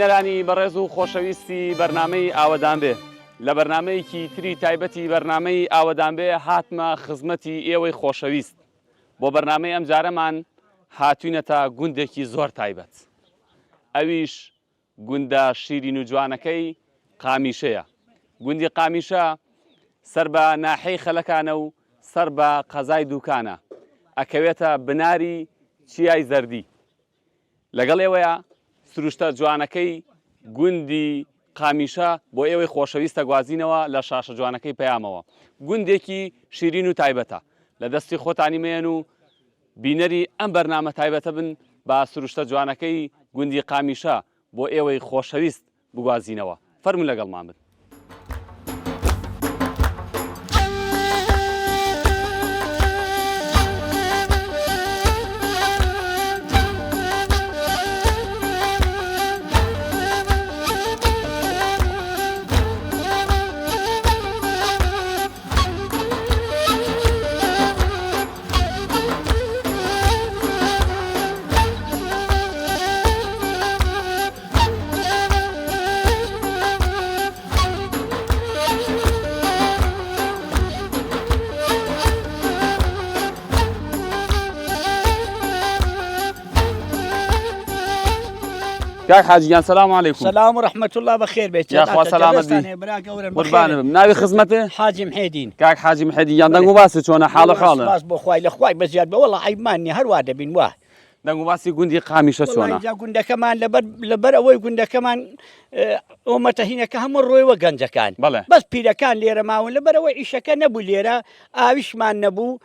بینەرانی بەڕێز و خۆشەویستی بەرنامەی ئاوەدان بێ لە بەرنمەیەکی تری تایبەتی بەرنمەی ئاوەدان بێ هاتمە خزمەتی ئێوەی خۆشەویست بۆ بەرنمەی ئەمجارەمان هاتوینەتە گوندێکی زۆر تایبەت ئەویش گوندە شیرین و جوانەکەی قامیشەیە. گوندی قامیشە سەر بە ناحیەی خەلەکانە و سەر بە قەزای دوکانە، ئەکەوێتە بناری چیای زەردی. لەگەڵ ئێوەیە سروشتە جوانەکەی گوندی قامیشە بۆ ئێوەی خۆشەویست ئەگوازینەوە لە شاشە جوانەکەی پەیامەوە. گوندێکی شیرین و تایبەتە. لە دەستی خۆتانی مەیەن و بینەری ئەم بەرنامە تایبەتە بن با سروشتە جوانەکەی گوندی قامیشە بۆ ئێوەی خۆشەویست بگوازینەوە فەرموون لەگەڵمان بن. کاک حاجی گیان سلام علیکم سلام و رحمت الله بەخێر بێت یاخوا سەلامەت بی برا گەورەم قوربانت بم ناوی خزمەتێ حاجی محێدین کاک حاجی محێدین گیان دەنگ و باسی چۆنە حاڵ و حاڵە سپاس بۆ خوای لە خوای بەزیاد بە وەڵا عەیبمان نیە هەر وا دەبین وا دەنگ و باسی گوندی قامیشە چۆنە وەڵای جا گوندەکەمان لەبەر لەبەر ئەوەی گوندەکەمان ئۆمەتە هینەکە هەموو ڕۆیوە گەنجەکان بەڵێ بەس پیرەکان لێرە ماون لەبەر ئەوەی ئیشەکە نەبوو لێرە ئاویشمان نەبوو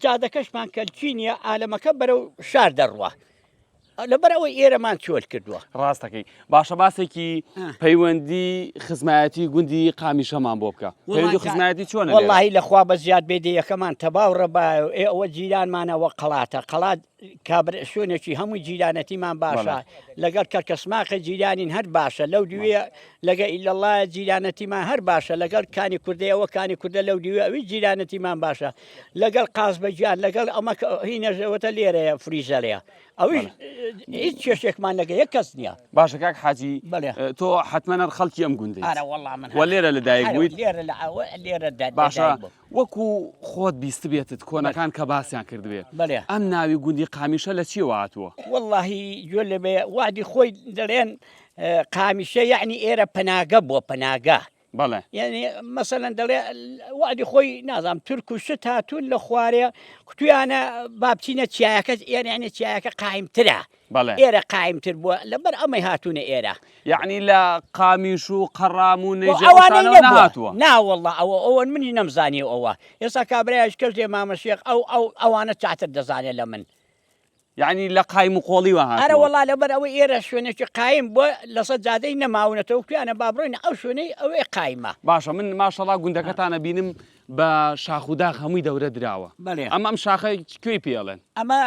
جادەکەشمان کەلکی نییە عالەمەکە بەرەو شار دەڕوا لەبەر ئەوەی ئێرەمان چۆل کردووە. ڕاست دەکەی باشە باسێکی پەیوەندی خزمایەتی گوندی قامیشەمان بۆ بکە پەیوەندی خزمایەتی چۆنە لێرە؟ وەڵاهی لە خوا بە زیاد بێ دێیەکەمان تەبا و ڕەبایە و ئێ ئەوە جیرانمانە وە قەڵاتە قەڵات کابر شوێنێکی هەمووی جیرانەتیمان باشە لەگەڵ کەرکەسماقە جیرانین هەر باشە لەو دوێ لەگە ئیلەڵایە جیرانەتیمان هەر باشە لەگەڵ کانی کوردەیەوە کانی کوردە لەو دیوێ ئەوی جیرانەتیمان باشە لەگەڵ قاز بەگیان لەگەڵ ئەمە هینەژەوەتە لێرەیە فریزەرەیە ئەویش هیچ کێشێکمان لەگە یەک کەس نییە. باشە کاک حاجی بەڵێ. تۆ حەتمەن هەر خەڵکی ئەم گوندەیت. ئارە وەڵا من وە لێرە لە دایک بوویت؟ لێرە لە لێرە لە باشە دایک بووم. وەکو خۆت بیستبێتت کۆنەکان کە باسیان کردبێ بەڵێ. ئەم ناوی گوندی قامیشە لە چیەوە هاتووە؟ وەڵاهی گوێ لێ بێ وەعدی خۆی دەڵێن قامیشە یەعنی ئێرە پەناگە بووە پەناگە. بەڵێ. یعنی مەسەلەن دەڵێ وەعدی خۆی نازانم تورک و شت هاتوون لە خوارێ کوتویانە با بچینە چیایەکە ئێرە یعنی چیایەکە قایمترە بەڵێ. ئێرە قایمتر بووە لەبەر ئەمەی هاتوونە ئێرە. یعنی لە قامیش و قەڕام و نەیجە ئەوانەی ئەوشانەوە نەبووە نەهاتووە. نا وەڵا ئەوە ئەوە منیش نەمزانیوە ئەوە ئێستا کابرایش کەس لێ مامە شێخ ئەو ئەو ئەوانە چاتر دەزانێ لە من. یەعنی لە قایم و قۆڵیوە هاتووە. ئەرە وەڵا لەبەر ئەوەی ئێرە شوێنێکی قایم بووە لەسەر جادەی نەماونەتەوە وتویانە با بڕۆینە ئەو شوێنەی ئەوێ قایمە. باشە من ماشەڵا گوندەکەتان ئەبینم بە شاخ و داخ هەمووی دەورە دراوە. بەڵێ. ئەم ئەم شاخە کوێی پێ ئەڵێن؟ ئەمە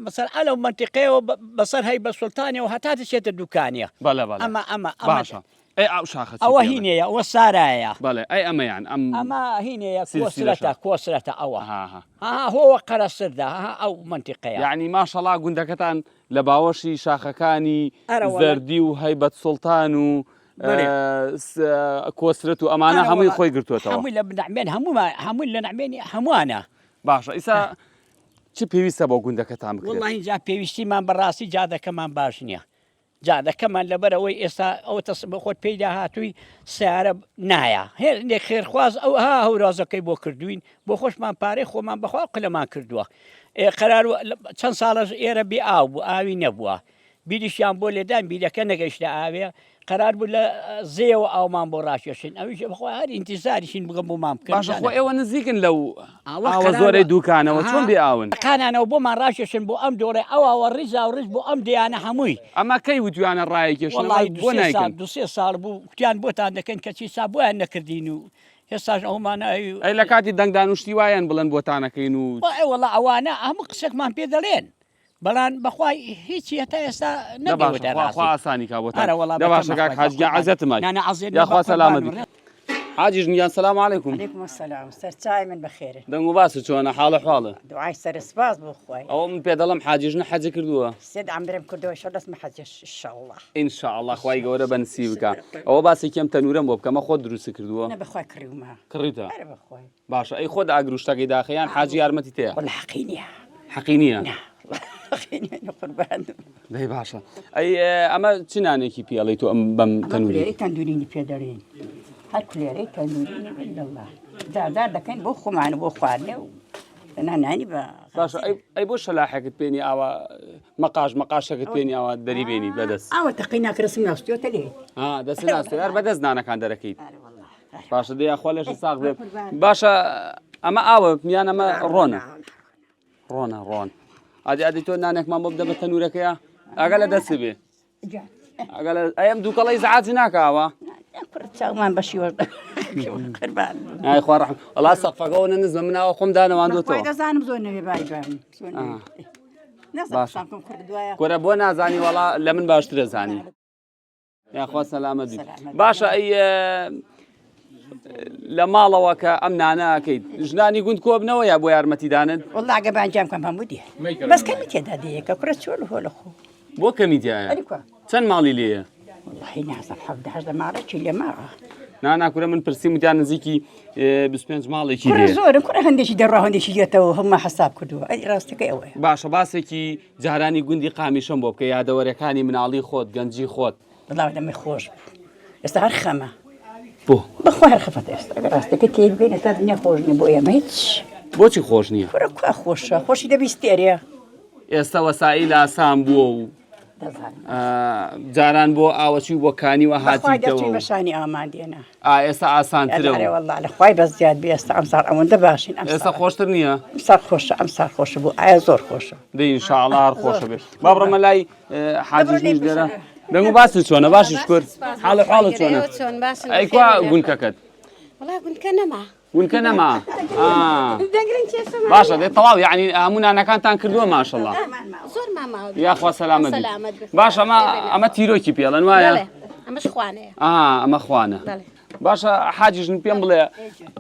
مەسەر ئەلەو مەنتیقەیەوە بەسەر هەی بە سوڵتانەوە هەتا دەچێتە دوکانیە. بەڵێ بەڵێ. ئەمە ئەمە ئەمە باشە ئەی ئەو شاخە چی ئەوە پێ ئەڵێن؟ هینەیە ئەوە سارایە. بەڵێ ئەی ئەمەیان ئەم ئەمە هینەیە سلسلە کۆسرەتە شاخ. کۆسرەتە ئەوە. ها ها. ها هۆوە قەرەسردە ها ئەو مەنتیقەیە. یەعنی ماشەڵا گوندەکەتان لە باوەشی شاخەکانی ئەرە وەڵا. زەردی و هەیبەت سوڵتان و بەلێ. کۆسرەت و ئەمانە ئەرە هەمووی وەڵا خۆی گرتووەتەوە. هەمووی لە نەعمێن هەموومان هەمووی لە نەعمێنی هەمووانە. باشە ئیسا چ پێویستە بۆ گوندەکەتان بکرێت؟ وەڵاهی جا پێویستیمان بەڕاستی جادەکەمان باش نییە. جادەکەمان لەبەر ئەوەی ئێستا ئەوە تەس بە خۆت پێیدا هاتووی سیارە نایە هێندێک خێرخواز ئەو ها هەورازەکەی بۆ کردوین بۆ خۆشمان پارەی خۆمان بەخوا قلەمان کردووە ئێ قەرار چەند ساڵەش ئێرە بێ ئاو بوو ئاوی نەبووە بیریشیان بۆ لێدان بیرەکە نەگەیشتە ئاوێ قەرار بوو لە زێوە ئاومان بۆ ڕاکێشن ئەویش بەخوا هەر ئینتیزاریشین بگەم بۆمان بکەن باشە خۆ ئێوە نزیکن لەو ئاوە ئاوە زۆرەی دووکانەوە چۆن بێ ئاون؟ قانانەوە بۆمان ڕاکێشن بۆ ئەم دۆڵێ ئەواوە ڕیزا و ڕیز بۆ ئەم دێیانە هەمووی. ئەمە کەی وتویانە ڕایکێشن وەڵاهی بۆ دوسێ ساڵ نایکەن؟ دوسێ ساڵ بوو کوتیان بۆتان دەکەین کەچی سا بۆیان نەکردین و هێستاش ئەومان ئەی ئەی لە کاتی دەنگدان و شتی وایان بڵێن بۆتانەکەین و ئەی وەڵا ئەوانە هەموو قسەکمان پێ دەڵێن بەڵام بەخوای هیچی هەتا ئێستا دە باشە نەگەیوەتە خوا خوا ڕاستی ئاسانی کا بۆتان ئەرە وەڵا دە باشە بەتەمە کاک خوای حاج گیان بەقوربان عەزێتم مای نانا عەزێت یاخوا بە سەلامەت قوربانم بی. حاجی ژن گیان سلام علیکم. علیکم السلام سەرچاوی من بەخێرن. دەنگ و باست چۆنە حاڵە حواڵە؟ دوعای سەر سپاس بۆ خوای. ئەوە من پێ دەڵێم حاجی ژنە حەجی کردووە؟ سێت عەمرەم کردووە ئیشەڵ دەچمە حەجش ئیشەڵا. ئینشاڵڵا خوای گەورە بە نسیب بکا. ئەوە باسێکی ئەم تەنورەم بۆ بکە مە خۆت دروست کردووە؟ نە بەخوای کڕیومە. کڕیوتە؟ ئەرێ بەخوای. باشە ئەی خۆت ئاگر و شتەکەی داخە یان حاجی یارمەتی تێیە؟ وەڵا حەقی نییە. حەقی نییە؟ نا حەقی نییە قوربانم. دەی باشە ئەی ئەمە چ نانێکی پێ ئەڵێی تۆ ئەم بەم تەنوری؟ کولێرەی تەندورینی پێ دەڵێین هەر کولێرەی تەندورینی ئیلەڵا جار جار دەکەین بۆ خۆمان و بۆ خواردنێ و دەنا نانی بە باشە ئەی ئەی بۆ شەلاحێکت پێنی ئاوا مەقاش مەقاشێکت پێنی ئاوا دەری بێنی بەدەست ئاوە تەقی ناکرسم ناستیۆتە لێ ها دەست ناستێ هەر بەدەست نانەکان دەرەکەیت باشە دەی یاخوا لەشت ساغ بێ باشە ئەمە ئاوە یان ئەمە ڕۆنە ڕۆنە ڕۆن ئادی ئادی تۆ نانێکمان بۆ بدە بە تەنورەکەیە ئاگا لە دەست بێ ئەگەر ئەم دووکەڵی زعاج ناکاوە چاومان بەشی قربان ئای خوا ڕەحم وەڵا سەقفەکەەوە نە نزمە مناوە خۆم دانەواندوتەوە دەزانم زۆر نەوێ بای بام کورە بۆ نازانی وەڵا لە من باشترە زانی یاخوا سەلامەت بیت باشە ئەی لە ماڵەوە کە ئەم نانە ئەکەیت ژنانی گوند کۆبنەوە یا بۆ یارمەتیدانت وەڵا ئەگە بانگیان بکەم هەموو دێ بەس کەمی تێدا دێیە کە کوڕە چۆل هۆ لە خۆ بۆ کەمی تایە چەند ماڵی لێیە وەڵاهی نازم حەفت هەشت ماڵێکی لێ ماوە نا نا کورە من پرسیم وتیان نزیکی 25 ماڵێکی کوڕە زۆرن کوڕە هەندێکی دەڕا هەندێکی دێتەوە هەموو حەساب کردووە ئەی ڕاستەکەی ئەوەیە باشە باسێکی جارانی گوندی قامیشەم بۆ بکە یادەوەرەکانی مناڵی خۆت گەنجی خۆت. وەڵا دەمی خۆش بوو ئێستا هەر خەمە. بۆ؟ بەخوا هەر خەفەتە ئێستا ئەگەر ڕاستەکەی تێی بگەین ئێستا دنیا خۆش نییە بۆ ئێمە هیچ. بۆچی خۆش نییە؟ کورە کوا خۆشە خۆشی دەبی ستێرێ. ئێستا وەسائیل ئاسان بووە و جاران بۆ ئاوەچی و بۆ کانی وە هاتیتەوە بە شانی ئامان دێنا ئا ئێستا ئاسانترە ئەرێ والله لە خوای بەس زیاد بێ ئێستا ئەمساڵ ئەوەندە باشین ئەمساڵ ئێستا خۆشتر نییە ئەمساڵ خۆشە ئەمساڵ خۆشە بوو ئایا زۆر خۆشە دەی ئینشاءاللە هەر خۆشە بێ با بڕۆمە لای حاجی ژنیش لێرە دەنگ و باست چۆنە باشی شکر حاڵ حاڵت چۆنە ئەی کوا گونکەکەت وەڵا گونکە نەما گونکە نەما باشە دێ تەواو یعنی هەموو نانەکانتان کردووە ماشەڵڵا زۆر ماماوە یاخوا سەلامەت باشە ئەمە ئەمە تیرۆکی پێڵەن وایە ئەمەش خوانەیە ئەمە خوانە باشە حاجی ژن پێم بڵێ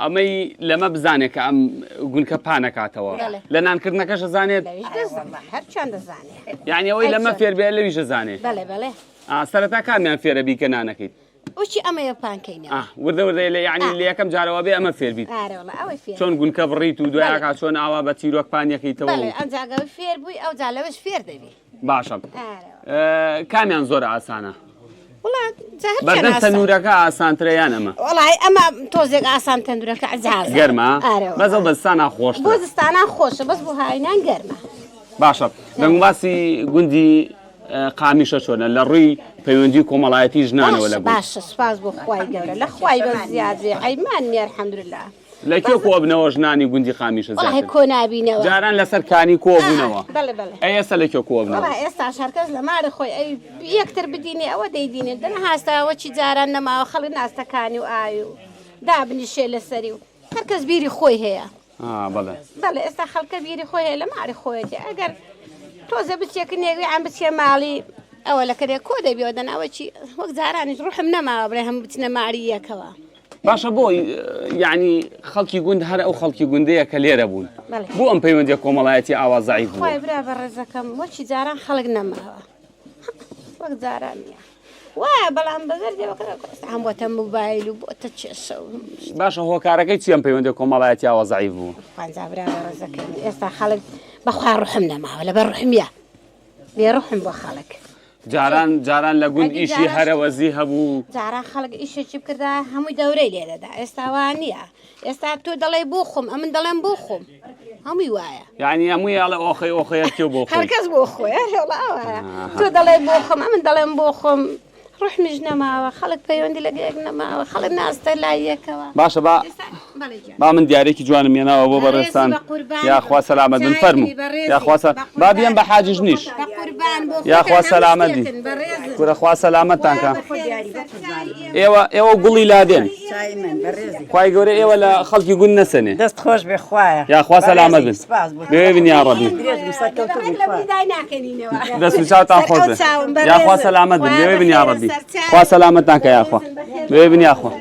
ئەمەی لەمە بزانێت کە ئەم گونکە پانەکاتەوە لە نانکردنەکەش زانێت هەرچەند دەزانێت یعنی ئەوەی لەمە فێر بێ لەویش دەزانێت بەڵێ بەڵێ سەرەتا کامیان فێرە بیکە نانەکەیت وچی ئەمەیە پانکەینەوە ئاه وردە وردە لە یعنی لە یەکەم جارەوە بێ ئەمە فێر بیت ئارە وەڵا ئەوەی فێر چۆن گونکە بڕیت و دوایەکا چۆن ئاوا بە تیرۆک پانیەکەیتەوە بەڵێ ئەنجا گەوەی فێر بووی ئەوجا لەوەش فێر دەبی باشە ئارە کامیان زۆر ئاسانە وەڵا جا هەر بەردەم تەنورەکە ئاسانترە یان ئەمە وەڵای ئەمە تۆزێک ئاسان تەندورەکە عجازە گەرمە ئارە وەڵا. بەس ئەو بەزستانا خۆشترە بۆ زستانان خۆشە بەس بۆ هاوینان گەرمە باشە دەنگ و باسی گوندی قامیشە چۆنە لە ڕووی پەیوەندی کۆمەڵایەتی ژنانەوە لە گوند؟ باشە سوپاس بۆ خوای گەورە لە خوای بەس زیاد بێ عەیبمان نیە الحمدللە. لە کوێ کۆبنەوە ژنانی گوندی قامیشە وەڵاهی زیاتر؟ کۆ نابینەوە. جاران لەسەر کانی کۆبوونەوە. بەڵێ بەڵێ. ئەی ئێستا لە کوێ کۆبنەوە؟ وەڵا ئێستاش هەرکەس لە ماڵی خۆی ئەی یەکتر بدینێ ئەوە دەیدینێ دەنا هاستە وەچی جاران نەماوە خەڵک ناستە کانی و ئاوی و دابنیشێ لەسەری و هەرکەس بیری خۆی هەیە. بەڵێ بەڵێ ئێستا خەڵکە بیری خۆی هەیە لە ماڵی خۆیەتی ئەگەر تۆزە بچێ کنێوی ئەم بچێ ماڵی ئەوە لە کەرێ کۆ دەبیەوە دەناوەچی وەک جارانیش ڕوحم نەماوە بڵێ هەموو بچنە ماڵی یەکەوە. باشە بۆ یعنی خەڵکی گوند هەر ئەو خەڵکی گوندەیە کە لێرە بوون بۆ ئەم پەیوەندیە کۆمەڵایەتی ئاوا زەعیف بووە؟ خوای برا بەڕێزەکەم وەکی جاران خەڵک نەماوە وەک جاران نییە. وایە بەڵام بە زەردی وەکە ئێستا هەم بۆتە موبایل و بۆتە کێشە و باشە هۆکارەکەی چی ئەم پەیوەندی کۆمەڵایەتی ئاوا زەعیف بوو؟ خوانجا برا بەڕێزەکەی من ئێستا خەڵک بەخوا ڕوحم نەماوە لەبەر ڕوحمیە بێ ڕوحم بۆ خەڵک جاران جاران لە گوند ئەدی ئیشی جاران هەرەوەزی هەبوو جاران خەڵک ئیشێکی بکردا هەمووی دەورەی لێ دەدا ئێستا وا نییە ئێستا تۆ دەڵێی بۆ خۆم ئەمن دەڵێم بۆ خۆم هەمووی وایە یعنی هەمووی ئەڵێ ئۆخەی ئۆخەی هەرکێ بۆ خۆی هەرکەس بۆ خۆی هەر وەڵا ئاوایە تۆ دەڵێی بۆ خۆم ئەمن دەڵێم بۆ خۆم ڕوحمیش نەماوە خەڵک پەیوەندی لەگە یەک نەماوە خەڵک ناستە لای یەکەوە باشە با ئێستا بەڵێ گیان با من دیارێکی جوانم هێناوە بۆ بەڕێزی بەڕێزتان بە قوربان یاخوا بم سەلامەت بن چاوی فەرموو منی بەڕێزی یاخوا سە بە با بیەم قوربان بە حاجی ژنیش بە قوربان بۆ یاخوا خۆتان هەموو سەلامەت بی شتێکن بەڕێزن کورە خوا سەلامەتتان خوا کا بەخێر ئێوە ئێوە گوڵی لادێن چای من بەڕێزی. خوای گەورە ئێوە لە خەڵکی گوند نەسەنێ. دەست خۆش بێ خوایە. یاخوا سەلامەت بن. بەڕێزی سپاس بۆ بێ بن یاڕەبی. درێژ بن سەرکەوتوو بن خوا. دەست و چاوتان خۆش بێ. یاخوا سەلامەت بن بێ بن یاڕەبی. خوا سەلامەتتان کە یاخوا. بێ بن یاخوا.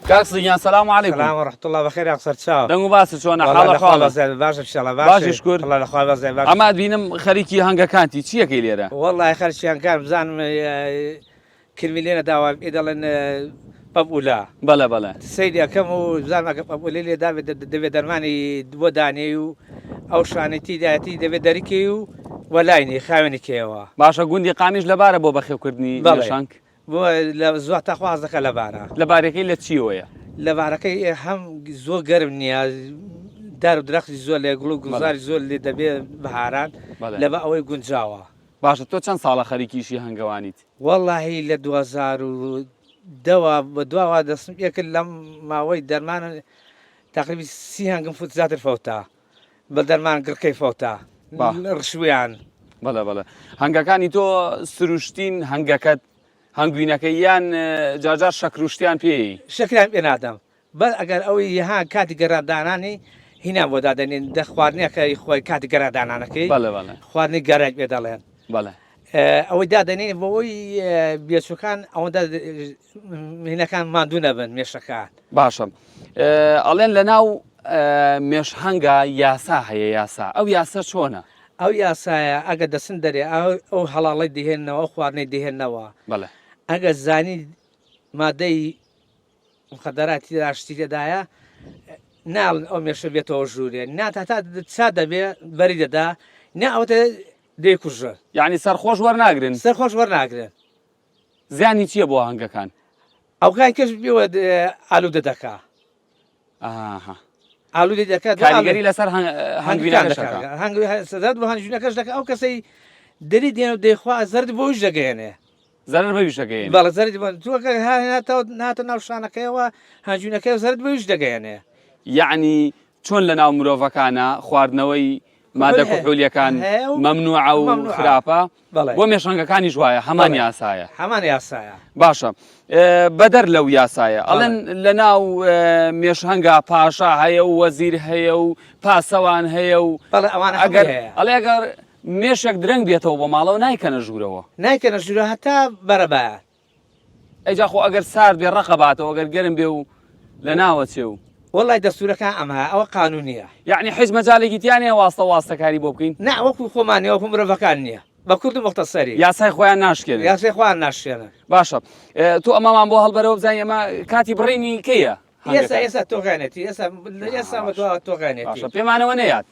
کاک سڵیگیان سلام علیکم. سلام و رحمة اللە بەخێر یاخ سەرچاو. دەنگ و باست چۆنە وەڵا حاڵە لە خوا حاڵە؟ بەزیاد بێ باشە ئینشاڵڵا باشی باشی شکر. وەڵا لە خوا بەزیاد باشی. ئەمە ئەتبینم خەریکی هەنگەکانتی چیەکەی لێرە؟ وەڵای خەرکی هەنگان بزانم کرمی لێ نەداوە پێی دەڵێن پەپوولە. بەڵێ بەڵێ. سەیری ئەکەم و بزانم ئەگەر پەپوولەی لێ دابێ دەبێ دەرمانی بۆ دانێی و ئەو شانەی تیدایەتی دەبێ دەریکەی و وەلای نێی خاوێنی کەیەوە. باشە گوندی قامیش لەبارە بۆ بەخێوکردنی بەڵێ. مێشەنگ؟ بۆ لە زوە تا خوازەکە لەبارە. لەبارەکەی لە چیەوەیە؟ لەبارەکەی هەم زۆر گەرم نییە دار و درەختی زۆر لێ گوڵ و گوڵزاری زۆر لێ دەبێ بەهاران لەبە ئەوەی گونجاوە. باشە تۆ چەند ساڵە خەریکی ئیشی هەنگەوانیت؟ وەڵاهی لە 2010 وە بە دواوە دەستم پێ کرد لەم ماوەی دەرمان تەقریبی 30 هەنگم فوت زیاتر فەوتا. بە دەرمان گڕکەی فەوتا ڕشویان. بەڵێ بەڵێ هەنگەکانی تۆ سروشتین هەنگەکەت هەنگوینەکەی یان جارجار شەکروشتیان پێی؟ شەکریان پێ نادەم بەس ئەگەر ئەوەی ها کاتی گەرا دانانی هینان بۆ دادەنێن دە خواردنەکەی خۆی کاتی گەرا دانانەکەی بەڵێ بەڵێ خواردنی گەرای پێ دەڵێن بەڵێ ئەوەی دادەنێن بۆ ئەوەی بێچوەکان ئەوەندە هینەکان ماندوو نەبن مێشەکان. باشە ئەڵێن لە ناو مێشهەنگا یاسا هەیە یاسا ئەو یاسا چۆنە؟ ئەو یاسایە ئەگە دەچن دەرێ ئەو هەڵاڵەی دەهێننەوە ئەو خواردنەی دەهێننەوە بەڵێ ئەگە زانی مادەی مخدراتی تێدا شتی تێدایە ناڵن ئەو مێشە بێتەوە ژوورێ نا تا تا چا دەبێ بەری دەدا نا ئەوەتە دەیکوژن. یعنی سەرخۆش وەرناگرن؟ سەرخۆش وەرناگرن. زیانی چیە بۆ هەنگەکان؟ ئەوکای کەش پێوە ئالوودە دەکا. ئاها. ئالوودە دەکات کاریگەری لەسەر هەنگوینەکەش دەکا. زەرد بۆ هەنگوینەکەش دەکا ئەو کەسەی دەری دێن و دەیخوا زەرد بۆ ویش دەگەیەنێ. زەرەر بە ویش دەگەیەنێ. بەڵێ زەرد بۆ تۆ کە هاتەوە ناتە ناو شانەکەیەوە هەنگوینەکەی زەرد بە ویش دەگەیەنێ. یەعنی چۆن لەناو مرۆڤەکانە خواردنەوەی مادە کحولیەکان مەمنوعە و خراپە بۆ مێشەنگەکانیش وایە هەمان یاسایە هەمان یاسایە باشە بەدەر لەو یاسایە ئەڵێن لە ناو مێشهەنگا پاشا هەیە و وەزیر هەیە و پاسەوان هەیە و ئەگەر ئەڵێ ئەگەر مێشێک درەنگ بێتەوە بۆ ماڵەوە نایکەنە ژوورەوە نایکەنە ژوورە هەتا بەرەبایان ئەی جا خۆ ئەگەر سارد بێ ڕەقە باتەوە گەر گەرم بێ و لە ناوە چێ و. وەڵای دەستورەکان ئەمە ئەوە قانونیە. یەعنی حیچ مەجالێکی تیا نیە واستە واستە کاری بۆ بکەین؟ نا وەکو خۆمان نیە وەکو مرۆڤەکان نیە بە کورد و موختەسەری. یاسای خۆیان ناشکێنن. یاسای خۆیان ناشکێنن. باشە تۆ ئەمەمان بۆ هەڵبەرەوە بزانین ئەمە کاتی بڕینی کەیە؟ ئێستا ئێستا تۆغانێتی ئێستا ئێستا بە دواوە تۆغانێتی. باشە پێمانەوە نەیات.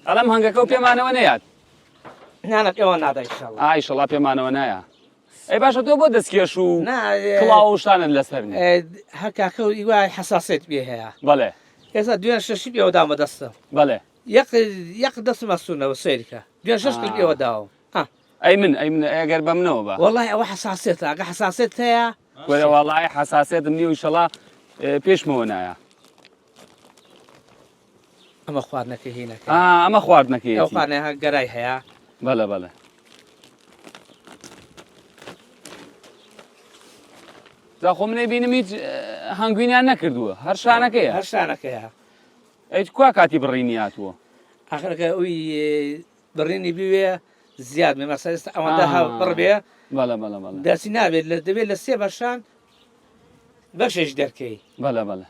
ئەڵێم هەنگەکە و پێمانەوە نەیات. نانە پێوە نادا ئیشەڵا. ئا ئیشەڵا پێمانەوە نایە. ئەی باشە تۆ بۆ دەستکێش و کڵاو و شتانت لەسەر نیە؟ هەر کاکە و ئیوای حەساسیەت پێ هەیە. بەڵێ. ئێستا دوێن شەشی پێوە داومە دەستم. بەڵێ. یەک یەک دەستم ئەسوونەوە سەیرکە دوێن شەش کلپ پێوە داوم. ئەی من ئەی من ئەگەر بە منەوە بە. وەڵای ئەوە حەساسیەتە ئەگە حەساسیەت هەیە. کورە وەڵای حەساسیەتم نیە و ئیشەڵا پێشمەوە نایە. ئەمە خواردنەکەی هینەکە ئەمە خواردنەکەی ئەو خواردنە گەرای هەیە بەڵێ بەڵێ جا خۆ منێ بینم هیچ هەنگوینیان نەکردووە هەر شانەکەیە هەر شانەکەیە ئەی کوا کاتی بڕینی هاتووە ئاخرەکە ئەوی بڕینی بوێ زیاد بێ مەسەر ئێستا ئەوەندە هاو بڕ بێ بەڵێ بەڵێ بەڵێ دەستی نابێت لە دەبێت لە سێ بەشان بەشێش دەرکەی بەڵێ بەڵێ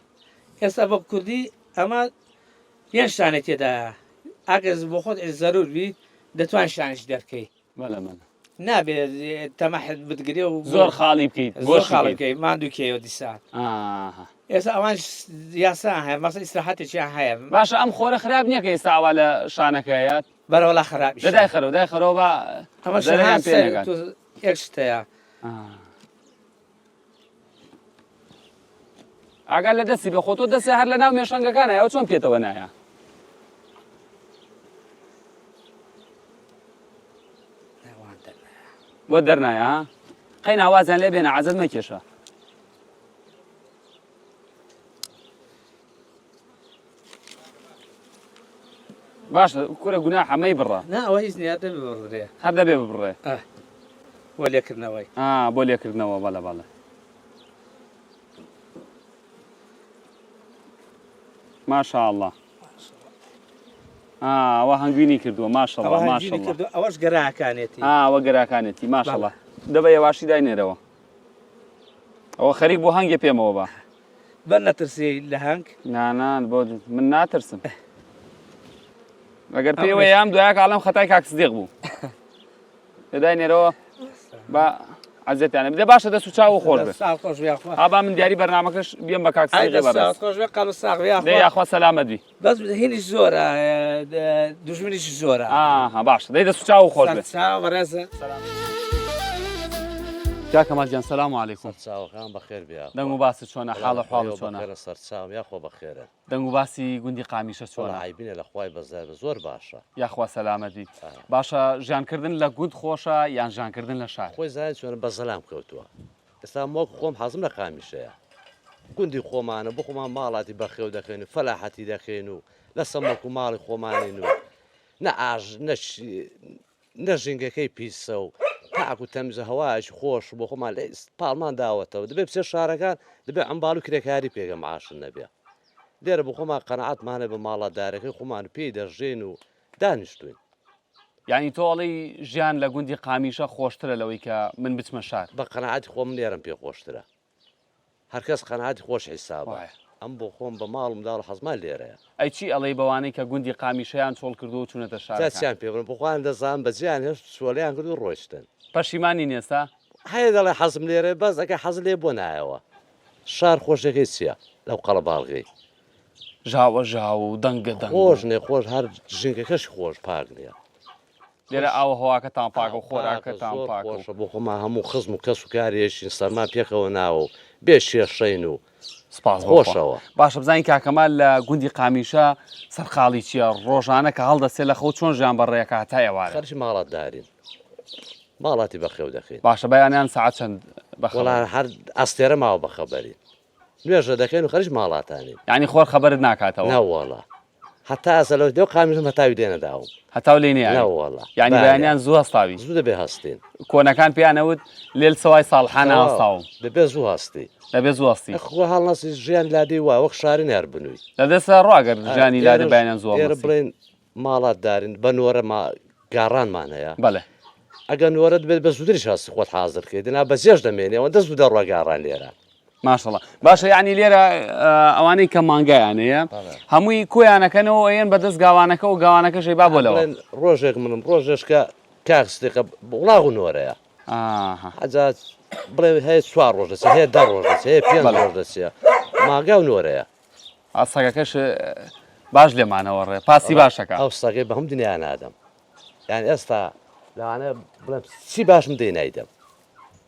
ئێستا بۆ کوردی ئەمە پێنج شانەی تێدایە ئەگەر بۆ خۆت زەرور بی دەتوان شانش دەرکەی بەڵێ بەڵێ نابێت تەمەحت بتگرێ و زۆر خاڵی بکەیت زۆر خاڵی بکەیت ماندوو کەیەوە دیسان ئێستا ئەوان یاسا هەیە مەسە ئیسراحەتێکیان هەیە باشە ئەم خۆرە خراپ نییە کە ئێستا ئاوا لە شانەکەیات بەرەوەڵا خراپیشە دە دایخەرەوە دایخەرەوە با ئەمە زەرەریان پێ نەگات یەک شتەیە ئاگا لە دەستی بێ خۆ تۆ دەستی هەر لە ناو مێشەنگەکانە ئەوە چۆن پێتەوە نایە بۆ دەرنایە ها قەی ناوازیان لێ بێنە عەزەت مەکێشە باشە کورە گوناحە مەی بڕە. نا ئەوە هیچ نیە دەبێ ببڕدرێ. هەر دەبێ ببڕێ. ئاه بۆ لێکردنەوەی. ئا بۆ لێکردنەوە بەڵێ بەڵێ. ماشاءاللە. ئا ئەوە هەنگوینی کردووە ماشاءاللە ئەوە هەنگوینی ماشاءاللە. کردووە ئەوەش گەراکانێتی. ئا ئەوە گەراکانێتی ماشاءاللە. دە بە یەواشی داینێرەوە. ئەوە خەریک بوو هەنگێ پێمەوە با. بەر نەترسی لە هەنگ؟ نا نا بۆ من ناترسم. ئەگەر پێوە یام دوایە کاڵم خەتای کاک سدیق بوو. دەدای نێرەوە با عەزێتیانە بدە باشە دەست و چاو خۆش بێ. ساغ خۆش بێ یاخوا. ئا با من دیاری بەرنامەکەش بیەم بە کاک ئای سدیقی دەست بەڕێز. خۆش بێ قەڵب ساغ بێ دەی یاخوا. یاخوا سەلامەت بی. بەس هینیش زۆرە دوژمنیش زۆرە. ئاها باشە دەی دەست و چاو خۆش بێ. سەرچاو بەڕێزە. کاک کەمال گیان سلام علیکم. سەرچاوەکان بەخێر بێ یاخوا. دەنگ و باست چۆنە حاڵ و حواڵت چۆنە؟ بەخێرە سەرچاوم یاخوا بەخێرە. دەنگ و باسی گوندی قامیشە چۆنە؟ وەڵا عەیب نیە لە خوای بەزدار بێ زۆر باشە. یاخوا سەلامەت بی. باشە ژیان کردن لە گوند خۆشە یان ژیان کردن لە شار؟ خۆی زانی چۆنە بە زەلام کەوتووە. ئێستا من وەک خۆم حەزم لە قامیشەیە. گوندی خۆمانە بۆ خۆمان ماڵاتی بەخێو دەکەین و فەلاحەتی دەکەین و لەسەر مڵک و ماڵی خۆمانین و نە ئاژ نە نە ژینگەکەی پیسە و پاک و تەمیزە هەوایەکی خۆش بۆ خۆمان لە پاڵمان داوەتەوە دەبێ بچێ شارەکان دەبێ عەمباڵ و کرێکاری پێگە معاشن نەبێ لێرە بۆ خۆمان قەناعەتمان هەیە بە ماڵاتدارەکەی خۆمان و پێی دەژێین و دانیشتوین. یانی تۆ ئەڵێی ژیان لە گوندی قامیشە خۆشترە لەوەی کە من بچمە شار؟ بە قەناعەتی خۆم من لێرەم پێ خۆشترە. هەرکەس قەناعەتی خۆش حیسابە. وایە. ئەم بۆ خۆم بە ماڵ و منداڵ حەزمان لێرەیە. ئەی چی ئەڵێی بەوانەی کە گوندی قامیشەیان چۆڵ کردووە و چوونەتە جا شارەکان؟ چیان پێ بڵێم بۆ خۆیان دەزانن بەجێیان هێشت چۆڵیان کرد و ڕۆیشتن. پەشیمان نین ئێستا؟ هەیە دەڵێ حەزم لێرەیە بەس ئەگەر حەزت لێیە بۆ نایەوە؟ شار خۆشیەکەی چیە لەو قەڵەباڵغی؟ ژاوە ژاو و دەنگە دەنگ و. خۆش نیە خۆش هەر ژینگەکەشی خۆش پاک نیە. لێرە ئاو و هەواکەتان پاکە و خۆراکەتان زۆر پاکە و. خۆشە بۆ خۆمان هەموو خزم و کەس و کارێکین سەرما پێکەوە ناوە و بێ کێشەین و سپاس بۆ خوا. خۆشەوە. باشە بزانین کاک کەمال لە گوندی قامیشە سەرقاڵی چییە؟ ڕۆژانە کە هەڵدەستێ لە خەو چۆن ژیان بەڕێ ئەکا هەتا ئێوارە؟ خەرکی ماڵات دارین ماڵاتی بەخێو دەکەین. باشە بەیانیان سەعات چەند بەخەبەرن؟ وەڵا هەر ئەستێرە ماوە بەخەبەرین. نوێژە دەکەین و خەریک ماڵاتانین. یانی خۆر خەبەرت ناکاتەوە؟ نەوەڵا هەتا ئەسە لەو دێو قامیشم هەتاوی لێ نەداوم. هەتاو لێی نەیاوی؟ نەوەڵا. یانی بەیانیان زوو هەستاوی؟ زوو دەبێ هەستین. کۆنەکان پێیان ئەوت لێل سەوای ساڵحانە هەستاوم. دەبێ زوو هەستی. دەبێ زوو هەستی. خۆ هەڵنەستی ژیان لادێی وایە وەک شاری نار بنووی. لە دەستتا ڕوا گەر ژیانی لادێ بەیانیان زوو هەڵنەستی. ئێرە بڵێین ماڵات دارین بە نۆرە ما گاڕانمان هەیە. بەڵێ. ئەگەر نۆرەت بێت بە زووتریش هەستی خۆت حازر کەی دەنا بەجێش دەمێنێ ئەوەندە زوو دەڕوا گاڕان لێرە. ماشەڵا باشە یعنی لێرە ئەوانەی کە مانگایان هەیە هەمووی کۆیانەکەنەوە ئەیەن بەدەست گاوانەکە و گاوانەکەش ئەیبا بۆ لەوە. بڵێن ڕۆژێک منم ڕۆژێش کە کاک سدیقە وڵاغ و نۆرەیە. ئاها. ئەجا بڵێ هەیە چوار ڕۆژ دەچێ هەیە دە ڕۆژ دەچێ هەیە پێنج بەڵێ. ڕۆژ دەچێ مانگا و نۆرەیە. ئا سەگەکەش باش لێمانەوە ڕێ پاسی باشەکە. ئەو سەگەی بە هەموو دنیا نادەم یان ئێستا لەوانەیە بڵێم چی باشم دەی نایدەم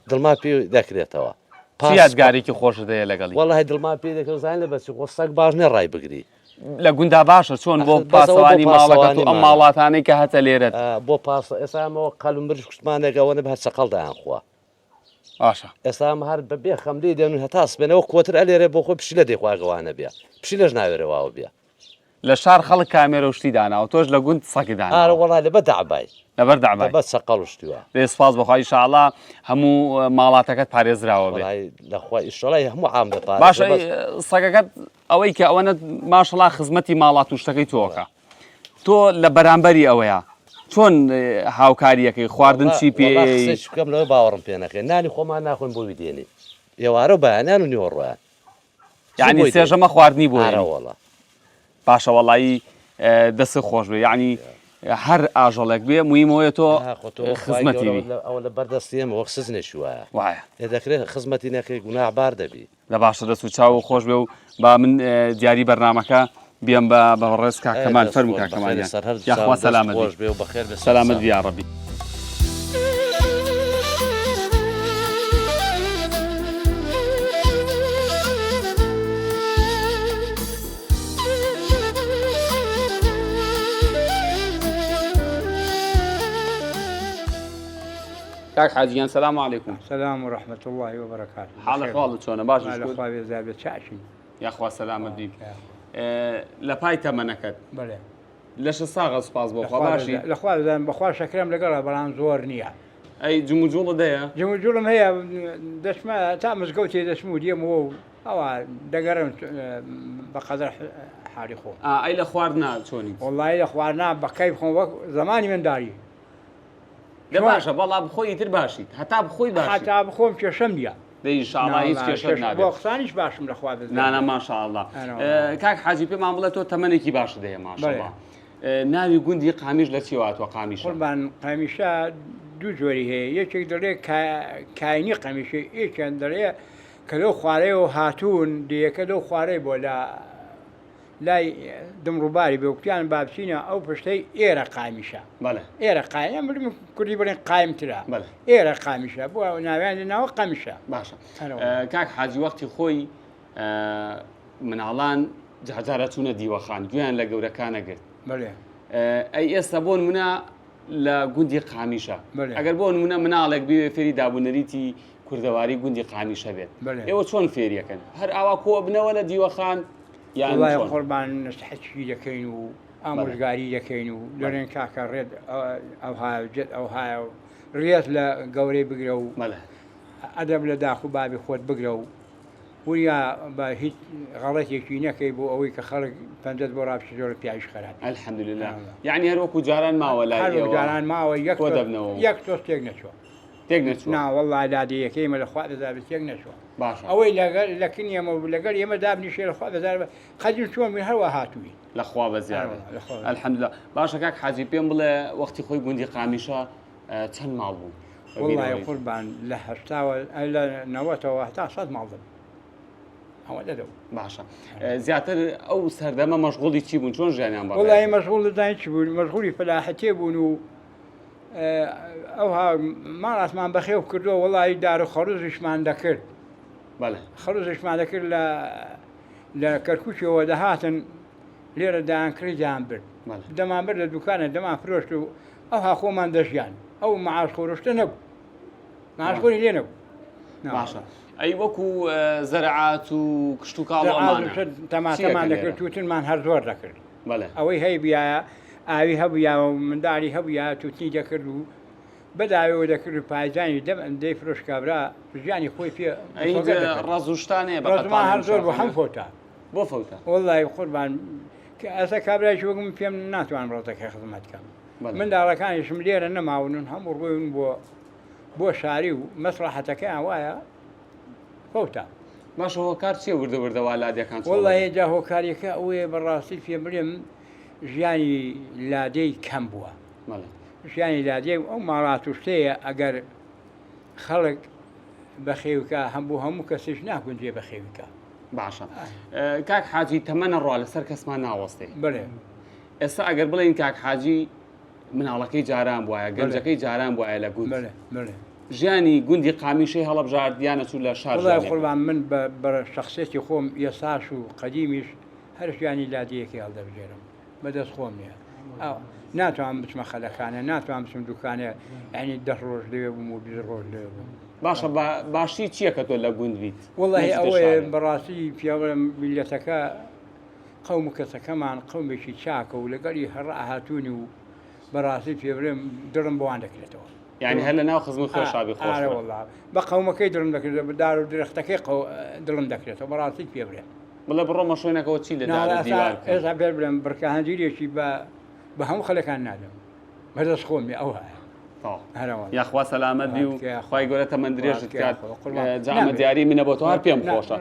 دڵما پێ دەکرێتەوە چ یادگارێکی خۆشت هەیە لەگەڵی؟ وەڵی دڵما پێ دەکرێت زانین لە بەچی خۆ سەگ باش نییە ڕای بگری. لە گوندا باشە چۆن بۆ پاسەوانی ماڵەکەت و ئەم ماڵاتانەی کە هەتە لێرەت؟ بۆ پاس ئێستا ئەمەوە قەل و مرش کوشتمانێک ئەوە نەبێ هەر چەقەڵ دایانخوا. باشە. ئێستا ئەمە هەر بە بێ خەم لێی دێن و هەتا سبەینێ وەک کۆتر ئەلێرێ بۆ خۆی پشیلە دەیخوا ئەگە وا نەبێ پشیلەش ناوێرێ واوە بێ. لە شار خەڵک کامێرە و شتی داناوە تۆش لە گوند سەگت داناوە. ئارە وەڵا لەبەر دەعبای. لەبەر دەعبای. لەبەر چەقەڵ و شتی وا. دەی سوپاس بۆ خوا ئیشاڵا هەموو ماڵاتەکەت پارێزراوە بێ. وەڵای لە خوا ئیشەڵای هەموو عام دەپارێزێ باشە بەس. سەگەکەت ئەوەی کە ئەوەنە ماشەڵا خزمەتی ماڵات و شتەکەی تۆ ئەکا تۆ لە بەرامبەری ئەوەیا چۆن هاوکاریەکەی خواردن چی پێ وەڵا قسەی چ بکەم لەوە باوەڕم پێ نەکەی نانی خۆمان ناخۆین بۆ وی دێنین ئێوارە و بەیانیان و نیوەڕۆیان یعنی سێژەمە خواردنی بۆ ئارە وەڵا باشە وەڵایی دەست خۆش بێ یعنی هەر ئاژەڵێک بێ مویمەوەیە تۆ خزمەتی ئەوە لە بەردەستی ئێمە وەک سزنێکی وایە وایە دەکرێت خزمەتی نەکەی گوناح بار دەبی دە باشە دەست و چاو خۆش بێ و با من دیاری بەرنامەکە بیەم بە بەڕێز کاک کەمال فەرموو کاک کەمال گیان یاخوا سەلامەت خۆش بێ و بەخێر بێ سەلامەت بی یاڕەبی. کاک حاجی گیان سلام علیکم. سلام و رحمة اللە و بەرەکاته. حاڵ ئەحواڵت چۆنە باشی لە شکر؟ خوا بێزار بێت چاکین. یاخوا سەلامەت بی. لە پای تەمەنەکەت. بەڵێ. لەشت ساغە سوپاس بۆ خوا باشی؟ لە خوا بێزار بەخوا شەکرەم لەگەڵە بەڵام زۆر نییە. ئەی جموجوڵت هەیە؟ جموجوڵم هەیە دەچمە تا مزگەوتێ دەچم و دێمەوە و ئەوە دەگەڕێم بە قەدەر حاڵی خۆم. ئەی لە خواردنا چۆنیت؟ وەڵایی لە خواردنا بە کەیف خۆم وەک زەمانی منداڵی. دە باشە بەڵا بخۆی ئیتر باشیت هەتا بخۆی باشیت. هەتا بخۆم کێشەم نییە. دەی ان شاء الله هیچ کێشەت نابێت. بۆ قسانیش باشم لە خوا بزانم. نا نا ما شاء الله. کاک حاجی پێمان بڵێ تۆ تەمەنێکی باشت هەیە ما شاء الله. ناوی گوندی قامیش لە چیەوە هاتووە قامیشە؟ قوربان قامیشە دوو جۆری هەیە یەکێک دەڵێ کاینی قەمیشە یەکیان دەڵێ کە لەو خوارەیەوە هاتوون دێیەکە لەو خوارەی بۆ لە لای دم ڕووباری بێ وتیان با بچینە ئەو پشتەی ئێرە قامیشە بەڵێ ئێرە قایم بڵێم کوردی بڵێن قایمترە بەڵێ ئێرە قامیشە بۆ ناویان لە ناوە قەمیشە باشە هەرەوە. ئە، کاک حاجی وەختی خۆی ئە، مناڵان جارجارە چوونە دیوەخان گوێیان لە گەورەکانە گرت بەڵێ ئە، ئەی ئێستا بۆ نمونە لە گوندی قامیشە بەڵێ. ئەگەر بۆ نمونە مناڵێک بێ فێری دابونەریتی کوردەواری گوندی قامیشە بێت بەڵێ. ئێوە چۆن فێریەکەن هەر ئاوا کۆ ئەبنەوە لە دیوەخان یان وەڵای چۆن؟ قوربان نەسیحەتیشی دەکەین و ئامۆژگاری دەکەین و دەڵێن کاکە ڕێت ئەوهایە و جێت ئەوهایە و ڕێز لە گەورەی بگرە و بەڵێ. ئەدەب لە داخ و بابی خۆت بگرە و وریا بە هیچ غەڵەتێکی نەکەی بۆ ئەوەی کە خەڵک پەنجەت بۆ ڕابچێت زۆر پیاویش خەراپی. الحمدللە یەعنی هەر وەکو جاران ماوە لای هەر وەک ئێوە جاران ماوە یەک کۆ تۆز دەبنەوە و یەک تۆز تێک نەچووە. تێک نەچووە؟ نا وەڵا لادێیەکەی ئێمە لە خوا بەزار بێت تێک نەچووە. باشە. ئەوەی لەگەل لە کن ئێمە و لەگەل ئێمە دابنیشێ لە خوا بەزار بێت قەدیم چۆن بووین هەر وا هاتووین. لە خوا بەزیاد ئەرێ بێت. لە خوا بەزیاد. الحمدللە. باشە کاک حاجی پێم بڵێ وەختی خۆی گوندی قامیشە چەند ماڵ بوو؟ بە وەڵڵاهی بیرەوەریت. قوربان لە هەشتاوە لە نەوەتەوە هەتا سەد ماڵ دەبوو. ئەوەندە دەبوو. باشە زیاتر ئەو سەردەمە مەشغوڵی چی بوون چۆن ژیانیان بەڕێ وەڵڵاهی مەشغوڵ دەزانی چی بوون مەشغوڵی فەلاحەتێ بوون و ئەوها ماڵاتمان بەخێو کردووە وەڵی دار و خەڕوزیشمان دەکرد بەڵێ خەڕوزیشمان دەکرد لە لە کەرکووکەوە دەهاتن لێرە دایان کڕی دایان برد بەڵێ. دەمان برد لە دوکانە دەمان فرۆشت و ئەوها خۆمان دەژیان ئەو معاش خۆرشتە نەبوو معاش خۆری لێ نەبوو نا. باشە ئەی وەکو زەرعات و کشتوکاڵ و زەرعات و ئەمانە شت چی تەماتەمان ئەکەن دەکرد لێرە؟ تووتنمان هەر زۆر دەکرد بەڵێ. ئەوەی هەیبویایە ئاوی هەبوویایە و منداڵی هەبوویایە تووتنی دەکرد و بەداوێوە دەکرد و پایزانی دەم دەیفرۆشت کابرا ژیانی خۆی پێ ئەی مسۆگەر دەکرد. ڕەز و شتان هەیە بە ڕەزمان قەتاڵی هەر زۆر بوو مشاخانە؟ هەم فەوتا. بۆ فەوتا؟ وەڵڵاهی قوربان کە ئێستا کابرایەکی وەک من پێم ناتوانم ڕەزەکەی خزمەت کەم. بەڵێ. منداڵەکانیشم لێرە نەماون و هەموو ڕۆیون بۆ بۆ شاری و مەسڵەحەتەکەیان وایە فەوتا. باشە هۆکار چیە وردە وردە وا لادێکان چۆڵ وەڵڵاهی دەبن؟ جا هۆکاریەکە ئەوەیە بەڕاستی پێم بڵێم ژیانی لادێی کەم بووە. بەڵێ. ژیانی لادێ و ئەو ماڵات و شتەیە ئەگەر خەڵک بەخێوکا هەم بۆ هەموو کەسیش ناگونجێ بەخێوکا. باشە کاک حاجی تەمەنە ڕوا لەسەر کەسمان ناوەستێ. بەڵێ. ئێستا ئەگەر بڵێین کاک حاجی مناڵەکەی جاران بوایە گەنجەکەی جاران بوایە لە گوند. بەڵێ بەڵێ. ژیانی گوندی قامیشەی هەڵەبژارد یان ئەچوو لە شار وەڵای ژیانی ئەکرد؟ قوربان من بە بە شەخسیەتی خۆم ئێستاش و قەدیمیش هەر ژیانی لادێیەکەی هەڵدەبژێرم بە دەست خۆم نیە ئا ناتوانم بچمە خەلەکانە ناتوانم بچم دوکانێ یانی دە ڕۆژ لەوێ بووم و 20 ڕۆژ لەوێ بووم. باشە با باشی چییە کە تۆ لە گوند بیت وەڵاهی نەچیتە ئەوەیە شارێ؟ بەڕاستی پیاوە میللەتەکە قەوم و کەسەکەمان قەومێکی چاکە و لەگەڵی هەڕ ئاهاتوونی و بەڕاستی پێ بڵێم دڵم بۆوان دەکرێتەوە. یانی هەر لە ناو خزم و خوێشا بی خۆش ئارە وەڵا بە قەومەکەی دڵم دەکرێتەوە بە دار و درەختەکەی قەو دڵم دەکرێتەوە بەڕاستی پێ بڵێم. بڵێ بڕۆمە شوێنەکەوە چی لە دار و دیوار بکەم. ئێستا پێت بڵێم بڕکە هەنجیرێکی بە بە هەموو خەلەکان نادەم بەدەست خۆم بێ ئەوهایە. تەواو هەرەوەڵا. یاخوا سەلامەت بی و خوای گەورە تەمەن درێژت کات جا ئەمە نامرێ. دیاری منە بۆ تۆ هەر پێم نا. خۆشە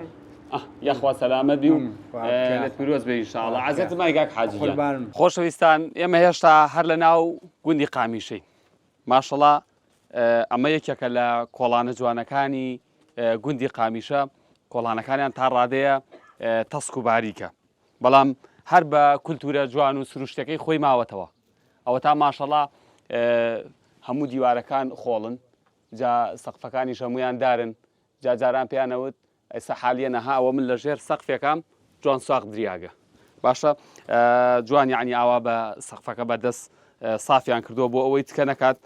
ئاه یاخوا سەلامەت بی و خوا لێت پیرۆز بێ ان شاء الله خوا عەزێتت مای کاک حاجی گیان. قوربانم. خۆشەویستان ئێمە هێشتا هەر لە ناو گوندی قامیشەین ماشەڵا ئەمە یەکێکە لە کۆڵانە جوانەکانی گوندی قامیشە کۆڵانەکانیان تا ڕادەیە تەسک و باریکە بەڵام هەر بە کولتورە جوان و سروشتەکەی خۆی ماوەتەوە ئەوە تا ماشەڵا هەموو دیوارەکان خۆڵن جا سەقفەکانیش هەمویان دارن جا جاران پێیانەوت ئێستا حالیە نەها ئەوە من لە ژێر سەقفێکام جوان ساق دریاگە باشە جوان یعنی ئاوا بە سەقفەکە بە دەست سافیان کردووە بۆ ئەوەی تکە نەکات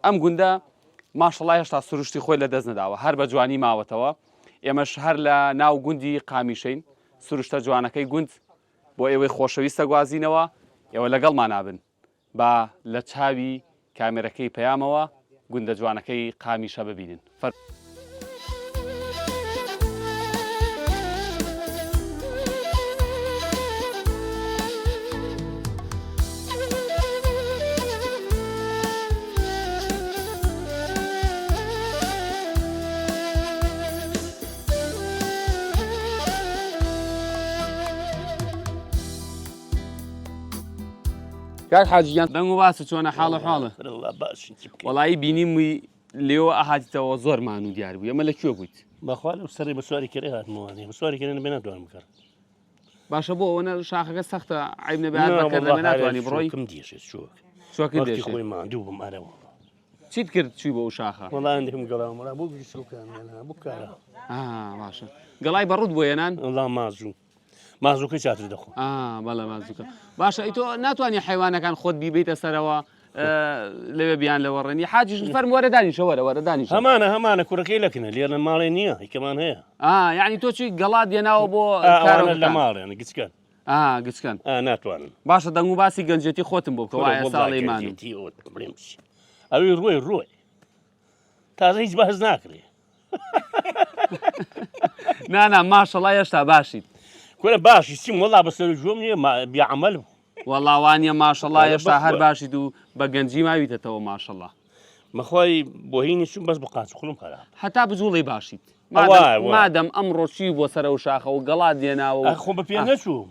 ئەم گوندە ماشەڵا هێشتا سروشتی خۆی لە دەست نەداوە هەر بە جوانی ماوەتەوە ئێمەش هەر لە ناو گوندی قامیشین سروشتە جوانەکەی گوند بۆ ئێوەی خۆشەویستە گوازینەوە ئێوە لەگەڵمان نابن با لە چاوی کامێرەکەی پەیامەوە گوندە جوانەکەی قامیشە ببینن. فەرموون. کاک حاجی گیان دەنگ و باست چۆنە حاڵە حاڵە والله باشین چی بکەین وەڵایی بینیم وی لێوە ئەهاتیتەوە زۆر مانوو دیار بووی ئەمە لە کوێ بوویت بەخوا لەو سەری بە سواری کەرێ هاتمەوە بە سواری کەرێ نەبێ ناتوانم بکەم باشە بۆ ئەوەنە شاخەکە سەختە عیب نەبێ هەر بەکەر نەبێ ناتوانی بڕۆی چۆکم دێشێت چۆک چۆکت وەختی دێشێت خۆی ماندوو بووم ئەرە وەڵا چیت کرد چووی بۆ ئەو شاخە وەڵا هەندێکم گەڵاوم وەڵا بۆ گیسکەکان هێنا بۆ کارە ئا باشە گەڵای بەڕووت بۆ هێنان وەڵا مازوو مازووکەی چاتر دەخۆم ئا بەڵێ مازووکە باشە ئەی تۆ ناتوانی حیوانەکان خۆت بیبیتە سەرەوە لەوێ بیان لەوەڕێنی حاجیش فەرم وەرە دانیشە وەرە وەرە دانیشە هەمانە هەمانە کوڕەکەی لەکنە لێرە ماڵێ نییە هیکەمان هەیە ئا یعنی تۆ چی گەڵات دێناوە بۆ ئەوانە لە ماڵێن گچکەن ئا گچکەن ئا ناتوانن باشە دەنگ و باسی گەنجێتی خۆتم بۆ بکە وایە ساڵی مان بڵێم چی ئەوی ڕۆی ڕۆی تازە هیچ باس ناکرێ نانا ماشەڵا هێشتا باشیت کورە باشی چیم وەڵا بەسەر گوێم نییە بیعمل بوو وەڵا وانیە ماشەڵا هێشتا هەر باشیت و بە گەنجی ماویتەتەوە ماشەڵا. مەخوای بۆ هینی چوم بەس بۆ قاچ خوڵم خراپ. هەتا بجوڵێی باشیت. مادەم ئەمڕۆ چوی بۆ سەر ئەو شاخە و گەڵات لێناوە و. ئەخ خۆ بە پێ نەچووم.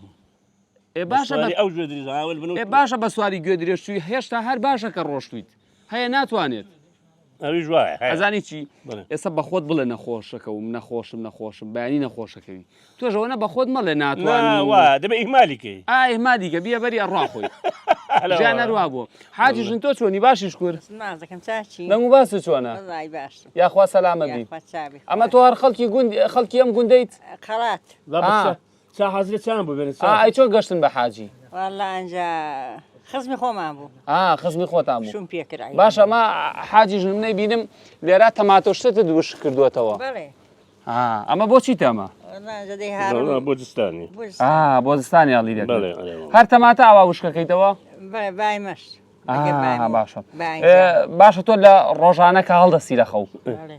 ئێ باشە بە ئەو گوێ درێژ ئاول بن. ئێ باشە بە سواری گوێ درێژ چوی هێشتا هەر باشە کە ڕۆشتویت. هەیە ناتوانێت. ئەویش وایە هەیە. ئەزانی چی ئێستا بە خۆت بڵێ نەخۆشەکەوم نەخۆشم نەخۆشم بەیانی نەخۆشەکەوی تۆش ئەوەنە بە خۆت مەڵێ ناتوانم نا وا دەبێ ئیهمالی کەی ئا ئیهمالی کە بیە بەری ئەڕوا خۆی ژیان هەروا بووە حاجی ژن تۆ چۆنی باشی شکور نازەکەم چاچی دەنگ و باست چۆنە وەڵای باشم یاخوا سەلامەت بی یاخوا چاوی ئەمە تۆ هەر خەڵکی گوند خەڵکی ئەم گوندەیت قەڵات آه. چا حەزرە چیان بۆ بێنە ئا ئەی چۆن گەشتن بە حاجی؟ واللە ئەنجا خزمی خۆمان بوو. ئا خزمی خۆتان بوو. شوم پێ کرد عەیب. باشە ئەمە حاجی ژنم نەیبینم لێرە تەماتۆ شتت وشک کردووەتەوە. بەڵێ. ئا ئەمە بۆ چیتە ئەمە؟ واللە ئەنجا دەیهاڕم. وەڵا بۆ زستانی. بۆ زستانی. ئا بۆ زستانی هەڵی دەکەن. بەڵێ ئەرێ وەڵا. هەر تەماتە ئاوا وشکەکەیتەوە؟ بەڵێ بای مەشت. ئا باشە. باشە تۆ لە ڕۆژانە کە هەڵدەستی لە خەو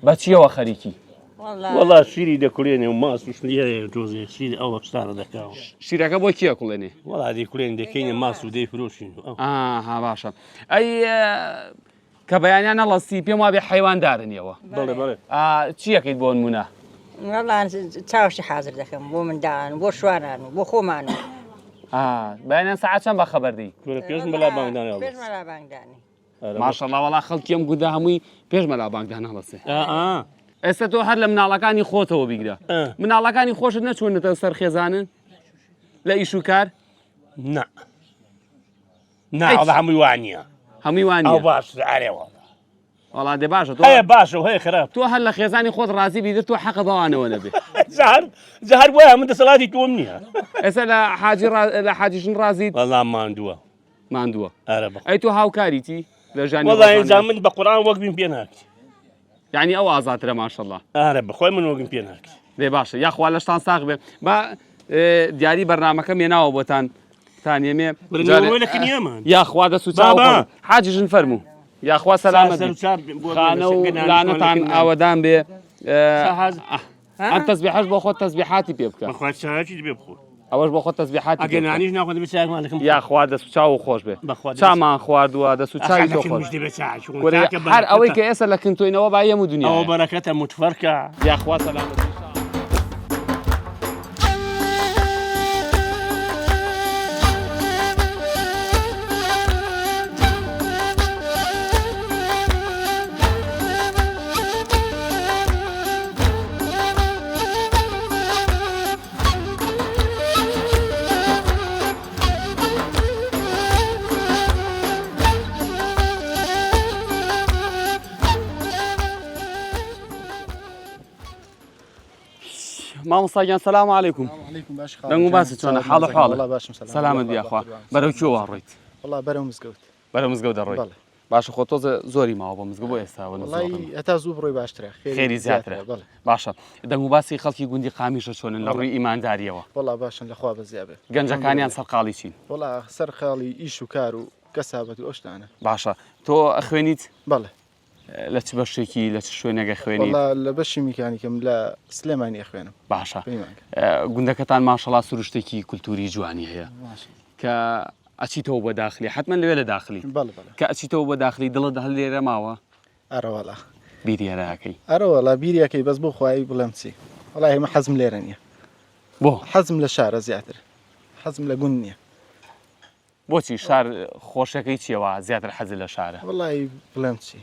بە چیەوە خەریکی؟ وەڵا شیری دەکوڵێنێ و ماست و شتی هەیە تۆزێ شیر ئەو شتانە دەکاوە. شیرەکە بۆ کێ ئەکوڵێنێ؟ وەڵا دەیکوڵێن دەکەینە ماست و دەیفرۆشین. ئاها باشە ئەی کە بەیانیان هەڵەستی پێم وابێ حەیوان دارن ئێوە. بەڵێ بەڵێ. چی ئەکەیت بۆ نمونە؟ وەڵا چاوشی حازر دەکەم بۆ منداڵان و بۆ شوانان و بۆ خۆمان و. بەیانیان سەعات چەند بەخەبەر دێی؟ کورە پێش مەلا بانگدانی پێش مەلا بانگدانی. ماشەڵا وەڵا خەڵکی ئەم گوندە هەمووی پێش مەلا بانگدان هەڵەسێ. ئێستا تۆ هەر لە مناڵەکانی خۆتەوە بیگرە مناڵەکانی خۆشت نەچوونەتە سەر خێزانن لە ئیش و کار؟ نا نا وەڵا هەمووی وانە هەمووی وانە ئەو باشتر ئارێ وەڵا وەڵا دێ باشە تۆ هەیە باشە و هەیە خراپ تۆ هەر لە خێزانی خۆت ڕازی بیدر تۆ حەقە بەوانەوە نەبێ جار جار وایە من دەسەڵاتی تۆم نییە ئێستا لە حاجی لە حاجی ژن ڕازیت وەڵا ماندووە ماندووە ئارە بە ئەی تۆ هاوکاریتی لە ژیانی وەڵا ڕۆژانە؟ جا من بە قورئان وەک بیم پێ ناکرێ یعنی ئەو ئازاترە ماشەڵڵا ئارە بەخوای من وەکم پێ ناکرێ دێ باشە یاخوا لەشتان ساغ بێ با دیاری بەرنمەکەم هێناوە بۆتان تانیەمێ یاخوا دەست و چاو حاجی ژن فەرموو یاخوا سەلامەت خانە و لانەتان ئاوەدان بێ ئەم تەزبیحەش بۆ خۆت تەزبیحاتی پێ بکە بەخوا چایەکی دەبێ بخۆ ئەوەش بۆ خۆت تەزبیحاتی ئەگەر نانیش ناخۆ دەبێ چایەکمان لەکەم یاخوا دەست و چاو خۆش بێ بەخوا چامان خواردووە دەست و چاوی تۆ خۆش دەبێ چایەکی کورە هەر ئەوەی کە ئێستا لە کنتۆینەوە با یەم و دنیا ئەوە بەرەکەتە متفەرکە یاخوا سەلامەت بی. مامۆستا گیان سلام علیکم دەنگ و باست چۆنە حاڵ و حاڵ سەلامت بیاخوا بەرەو کوێ وا ڕۆیت بەرەو مزگەوت بەرەو مزگەوت دەڕۆیت باشە خۆ تۆزە زۆری ماوە بۆ مزگە بۆ ئێستا وە وەڵی هەتا زوو بڕۆی باشترە خێری زیاترە باشە دەنگ و باسی خەڵکی گوندی قامیشە چۆنن لە ڕووی ئیمانداریەوە وەڵا باشن لەخوا بەزیا بێ گەنجەکانیان سەرقاڵی چین وەڵا سەرقاڵی ئیش و کار و کەسابەت و ئەو شتانە باشە تۆ ئەخوێنیت بەڵێ لە چ بەشێکی لە چ شوێنێک ئەخوێنیت وەڵا لە بەشی میکانیکم لە سلێمانی ئەخوێنم باشە گوندەکەتان ماشەڵا سروشتێکی کولتوری جوانی هەیە کە ئەچیتەوە بۆ داخلی حتمما لەوێ لە داخلی بەڵێ بەڵێ کە ئەچیتەوە بۆ داخلی دڵت هەر لێرە ماوە ئەرە وەڵا بیری هەرەکەی ئەرە وەڵا بیریەکەی بەس بۆ خوایی بڵێم چی وەڵا ئێمە حەزم لێرە نییە بۆ حەزم لە شارە زیاتر حەزم لە گوند نییە. بۆچی شار خۆشەکەی چیەوە زیاتر حەزت لە شارە؟ وەڵی بڵێم چی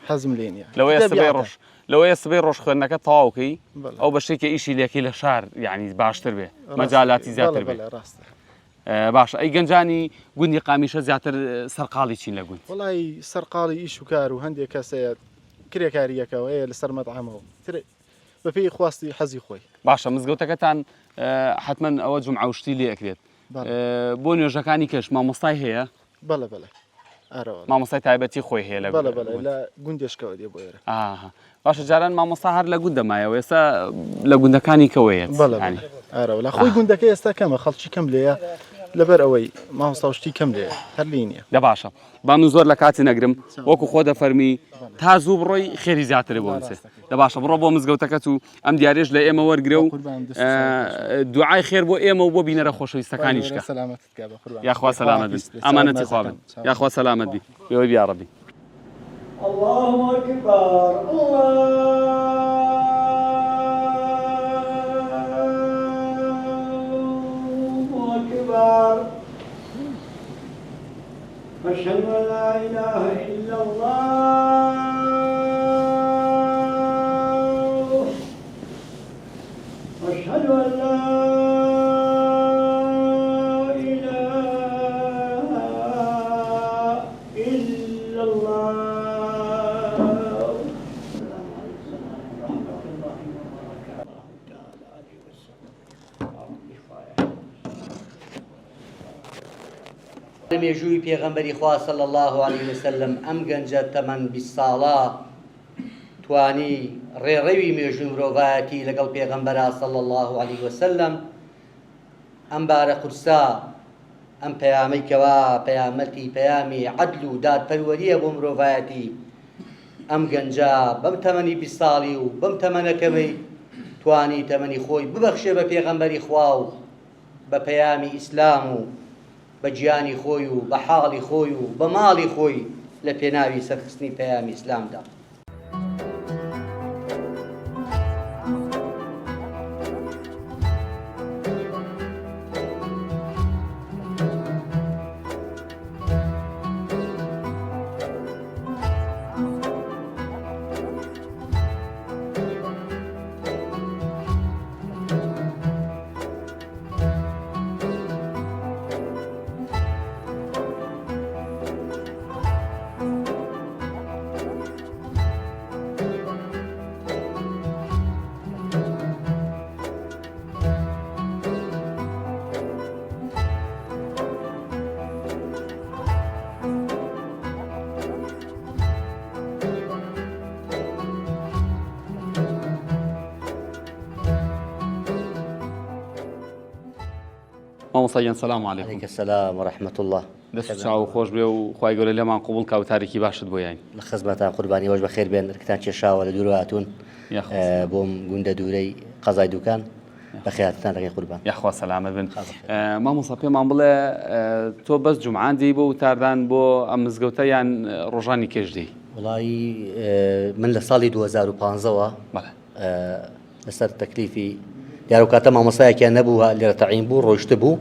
حەزم لێ نییە لەوەیە سبەی ڕۆژ لەوەیە سبەی ڕۆژ خوێندنەکە تەواوکەی ئەو بەشێکە ئیشی لەکەی لە شار یعنی باشتر بێ مەجالاتی زیاتر بێ ڕاستە باشە ئەی گەنجانی گوندی قامیشە زیاتر سەرقاڵی چین لە گوند؟ وەڵی سەرقاڵی ئیش و کار و هەندێک کەسەیە کرێکاریەکەەوە هەیە لەسەر مەتعەمەوە تر بەپێی خواستی حەزی خۆی. باشە مزگەوتەکەتان حەتمەن ئەوە جومعە و شتی لێ ئەکرێت بۆ نوێژەکانی کەش مامۆستای هەیە؟ بەڵێ بەڵێ ئارەوە مامۆستای تایبەتی خۆی هەیە لە بەڵێ بەڵێ لە گوندێشکەوە دێ بۆ ئێرە. ئاها باشە جاران مامۆستا هەر لە گوند دەمایەوە ئێستا لە گوندەکانی کەوەیەت بەڵێ بەڵێ ئارەوە لە خۆی گوندەکە ئێستا کەمە خەڵکی کەم لێیە لەبەر ئەوەی مامۆستا و شتی کەم لێیە هەر لێی نییە. دە باشە با من زۆر لە کاتی نەگرم وەکو خۆ دەفەرمی تا زوو بڕۆی خێری زیاترە بۆ بچێ دە باشە بڕۆ بۆ مزگەوتەکەت و ئەم دیارێش لە ئێمە وەرگرە و دوعای خێر بۆ ئێمە و بۆ بینەرە خۆشەویستەکانیش کە یاخوا سەلامەت بن ئامانەتی خوا بن یاخوا سەلامەت بی بێوەی بیا ڕەبی. اللە اکبر اللە اکبر اشهد ان لا اله الا اللە اشهد ان لا اله الا اللە. لە مێژووی پێغەمبەری خوا صلی اللە علیە وسلم ئەم گەنجە تەمەن 20 ساڵە توانی ڕێڕەوی مێژووی مرۆڤایەتی لەگەڵ پێغەمبەرا صلی اللە علیە وسلم ئەم بارە قورسە ئەم پەیامەی کەوا پەیامەتی پەیامی عەدل و دادپەروەریە بۆ مرۆڤایەتی ئەم گەنجە بەم تەمەنی 20 ساڵی و بەم تەمەنە کەمەی توانی تەمەنی خۆی ببەخشێ بە پێغەمبەری خوا و بە پەیامی ئیسلام و بە گیانی خۆی و بە حاڵی خۆی و بە ماڵی خۆی لە پێناوی سەرخستنی پەیامی ئیسلامدا. مامۆستا گیان سلام علیکم علیک السلام و رحمة اللە دەست و چاو خۆش بێ و خوای گەورە لێمان قبوڵ کا وتارێکی باشت بۆ یاین. لە خزمەتان قوربانی ئێوەش بەخێر بێن ئەرکتان کێشاوە لە دوورەوە هاتوون یاخوا سلام. بۆم گوندە دوورەی قەزای دوکان بەخێرهاتنتان دەکەین قوربان. یاخوا سەلامەت بن. مامۆستا پێمان بڵێ تۆ بەس جومعان دێی بۆ وتاردان بۆ ئەم مزگەوتە یان ڕۆژانی کێش دێی؟ وەڵایی من لە ساڵی 2015 وە لەسەر تەکلیفی دیارە ئەو کاتە مامۆستایەکیان نەبوو لێرە تەعین بوو ڕۆیشت بوو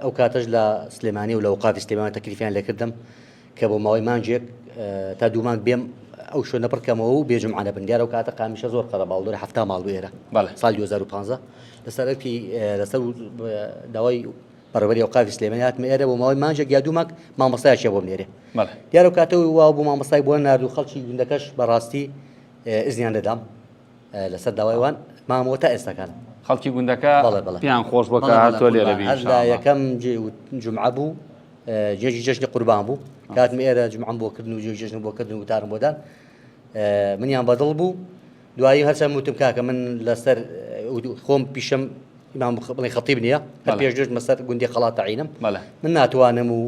ئەو کاتەش لە سلێمانی و لە وقافی سلێمانی تەکلیفیان لێکردم کە بۆ ماوەی مانگێک تا دوو مانگ بێم ئەو شوێنە پڕکەمەوە و بێ جومعە نەبن دیارە ئەو کاتە قامیشە زۆر قەرەباڵ دۆرە 70 ماڵ بوو ئێرە ساڵی 2015 لەسەر ئەرکی لەسەر داوای بەڕێوەبەری ئەوقافی سلێمانی هاتمە ئێرە بۆ ماوەی مانگێک یا دوو مانگ مامۆستایەکیان بۆم نێرێ دیارە ئەو کاتە وا بوو مامۆستای بۆ نارد و خەڵکی گوندەکەش بەڕاستی ئیزنیان دەدام لەسەر داوای وان مامەوە تا ئێستاکان. خەڵکی گوندەکە پێیان خۆش بووە کە تۆ لێرە بی هەر لە یەکەم جومعە بوو جێژی جەژنی قوربان بوو کاتم ئێرە جومعەم بۆ کردن و جێژی جەژنم بۆ کردن و وتارم بۆ دان منیان بەدڵ بوو دوایی هەرچەند وتم کاکە من لەسەر خۆم پیشەم ئیمام بڵێ خەتیب نییە هەر پێش نوێژ مەسەر گوندی قەڵا تەعینم من ناتوانم و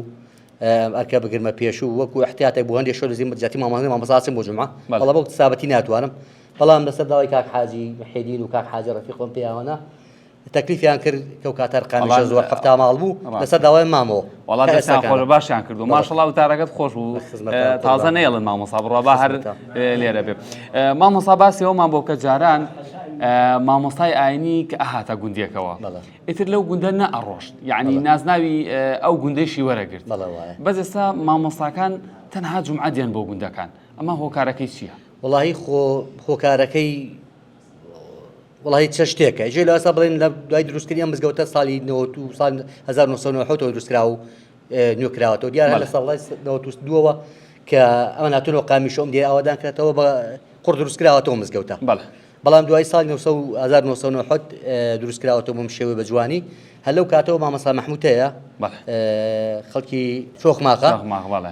ئەرکە بگرمە پێش و وەکو احتیاتێک بۆ هەندێک شۆ لزیم جاتی مامۆستا مامۆستا بۆ جمعە بەڵام وەک سابەتی ناتوانم بەڵام لەسەر داوای کاک حاجی محێدین و کاک حاجی ڕەفیق خۆم پێیاوەنا تەکلیفیان کرد کەو کاتەر قامیشە زۆر حەفتا ماڵ بوو لەسەر داوای مامەوە وەڵا دەستیان خۆش باشیان کردو ماشەڵا وتارەکەت خۆش بوو تازە نەیەڵن مامۆسا بڕوا با هەر لێرە بێ مامۆسا باسی ئەومان بۆ کە جاران. مامۆستای ئاینی کە ئەهاتە گوندێکەوە ئیتر لەو گوندە نە ئەڕۆشت یعنی نازناوی ئەو گوندەیشی وەرەگرت بەس ئێستا مامۆستاکان تەنها جومعە دێن بۆ گوندەکان ئەمە هۆکارەکەی چییە؟ وەڵاهی خۆ هۆکارەکەی وەڵاهی چە شتێکە جێ لە ئێستا بڵێن لە دوای دروستکردنی ئەم مزگەوتە ساڵی 90 ساڵ 1990 دروستکرا و نوێ کراوەتەوە دیارە لە ساڵی 92ەوە کە ئەمە ناتونەوە قامیشە ئەم دێ ئاوادان کرێتەوە بە قوڕ دروستکراوەتەوە مزگەوتە بەڵام دوای ساڵی 1997 دروستکراوەتەوە بەم شێوەی بە جوانی هەر لەو کاتەوە مامۆستا مەحمود هەیە خەڵکی چۆخماخە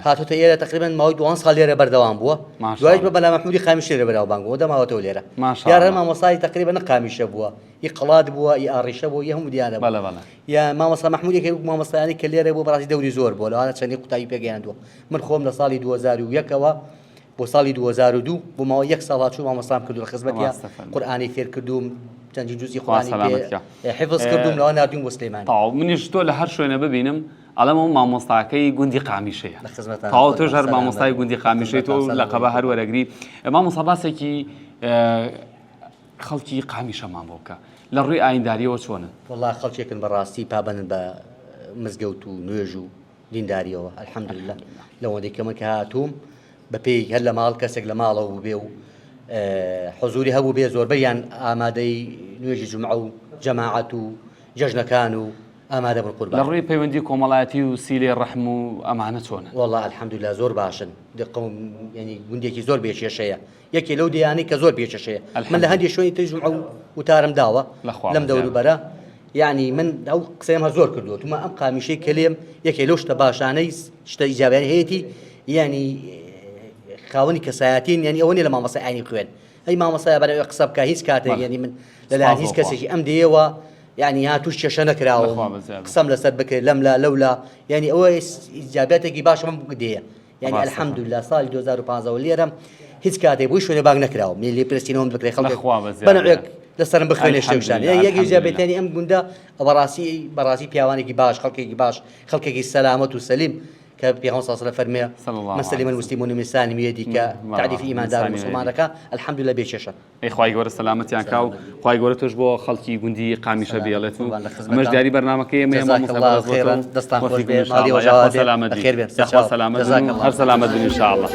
هاتوتە ئێرە تقریبا ماوەی دوان ساڵ لێرە بەردەوام بووە دوایش بە بەلا مەحمودی قامیش لێرە بەناوبانگ بووە دەماوەتەوە لێرە دیارە مامۆستای تقریبا نە قامیشە بووە ئی قەڵات بووە ئی ئاڕیشە بووە ئی هەموو دیانە بووە یا مامۆستا مەحمود یەکێک وەک مامۆستایانی کە لێرە بووە بەڕاستی دەوری زۆر بووە لەوانە چەندین قوتابی پێگەیاندووە من خۆم لە ساڵی 2001ەوە بۆ ساڵی 2002 بۆ ماوەی یەک ساڵ هاتوو مامۆستام کردو لە خزمەتیا قورئانی فێر کردووم چەندین جوزی قورئانی پێ حفظ کردووم لەوە ناردووم بۆ سلێمانی. تەواو منیش تۆ لە هەر شوێنە ببینم ئەڵێم ئەو مامۆستاکەی گوندی قامیشەیە تەواو تۆش هەر مامۆستای گوندی قامیشەی تۆ لەقەبە هەر وەرەگری مامۆستا باسێکی خەڵکی قامیشەمان بۆ بکە لە ڕووی ئاینداریەوە چۆنن؟ وەڵا خەڵکێکن بەڕاستی پابەندن بە مزگەوت و نوێژ و دینداریەوە الحمدللە لەوەندەی کە من کە هاتووم بەپێی هەر لە ماڵ کەسێک لە ماڵەوە بووبێ و حزوری هەبوو بێ زۆربەیان ئامادەی نوێژی جومعە و جەماعەت و جەژنەکان و ئامادە بوون قوربان. لە ڕووی پەیوەندی کۆمەڵایەتی و سیلەی ڕەحم و ئەمانە چۆنن؟ وەڵا الحمدللە زۆر باشن دقەم یعنی گوندێکی زۆر بێ کێشەیە یەکێ لەو دێیانەی کە زۆر بێ کێشەیە من لە هەندێک شوێنی تریش جومعە و وتارم داوە لەم دەوروبەرە یعنی من ئەو قسەیەم هەر زۆر کردووە تومە ئەم قامیشەی کە لێم یەکێ لەو شتە باشانەی شتە ئیجابیانی هەیەتی یعنی خاوەنی کەسایەتین یعنی ئەوە نیە لە مامۆستای ئاینی بخوێن ئەی مامۆستای بەرەوەی قسە بکە هیچ کاتێک یعنی من لەلایەن هیچ کەسێکی ئەم دێیەوە یعنی ها توش کێشە نەکراوە قسەم لەسەر بکرێت لەم لا لەولا یعنی ئەوە ئیجاباتێکی باشە من دێیە یانی الحمدللە ساڵی 2015 وە لێرەم هیچ کاتێک بۆی شوێنە بانگ نەکراوم یە لێپرسینەوەم بکرێ خەڵک بەنەوێک لەسەرم بخوێنێ شتێکشان یەک ئیجابەتانی ئەم گوندە بەڕاستی بەڕاستی پیاوانێکی باش خەڵکێکی باش خەڵکێکی سەلامەت و سەلیم کە پێغەمبەر صلی الله علیه و فەرمێ من سلم المسلمون من لسانهم ويدی کە تعریفی ئیماندار و مسلمانەکە الحمدلله بێ کێشە ئەی خوای گەورە سەلامەتیان کا و خوای گەورە تۆش بۆ خەڵکی گوندی قامیشە بێڵێت و ئەمەش دیاری بەرنامەکەی ئێمەیە مامۆستا بەڕێز بۆ تۆ دەستان خۆش بێ ان شاء ماڵی الله ئێوە یاخوا بێ سەلامەت بی بەخێر بێن یاخوا سەرچاو سەلامەت بن جزاک و الله هەر سەلامەت بن ان شاء الله.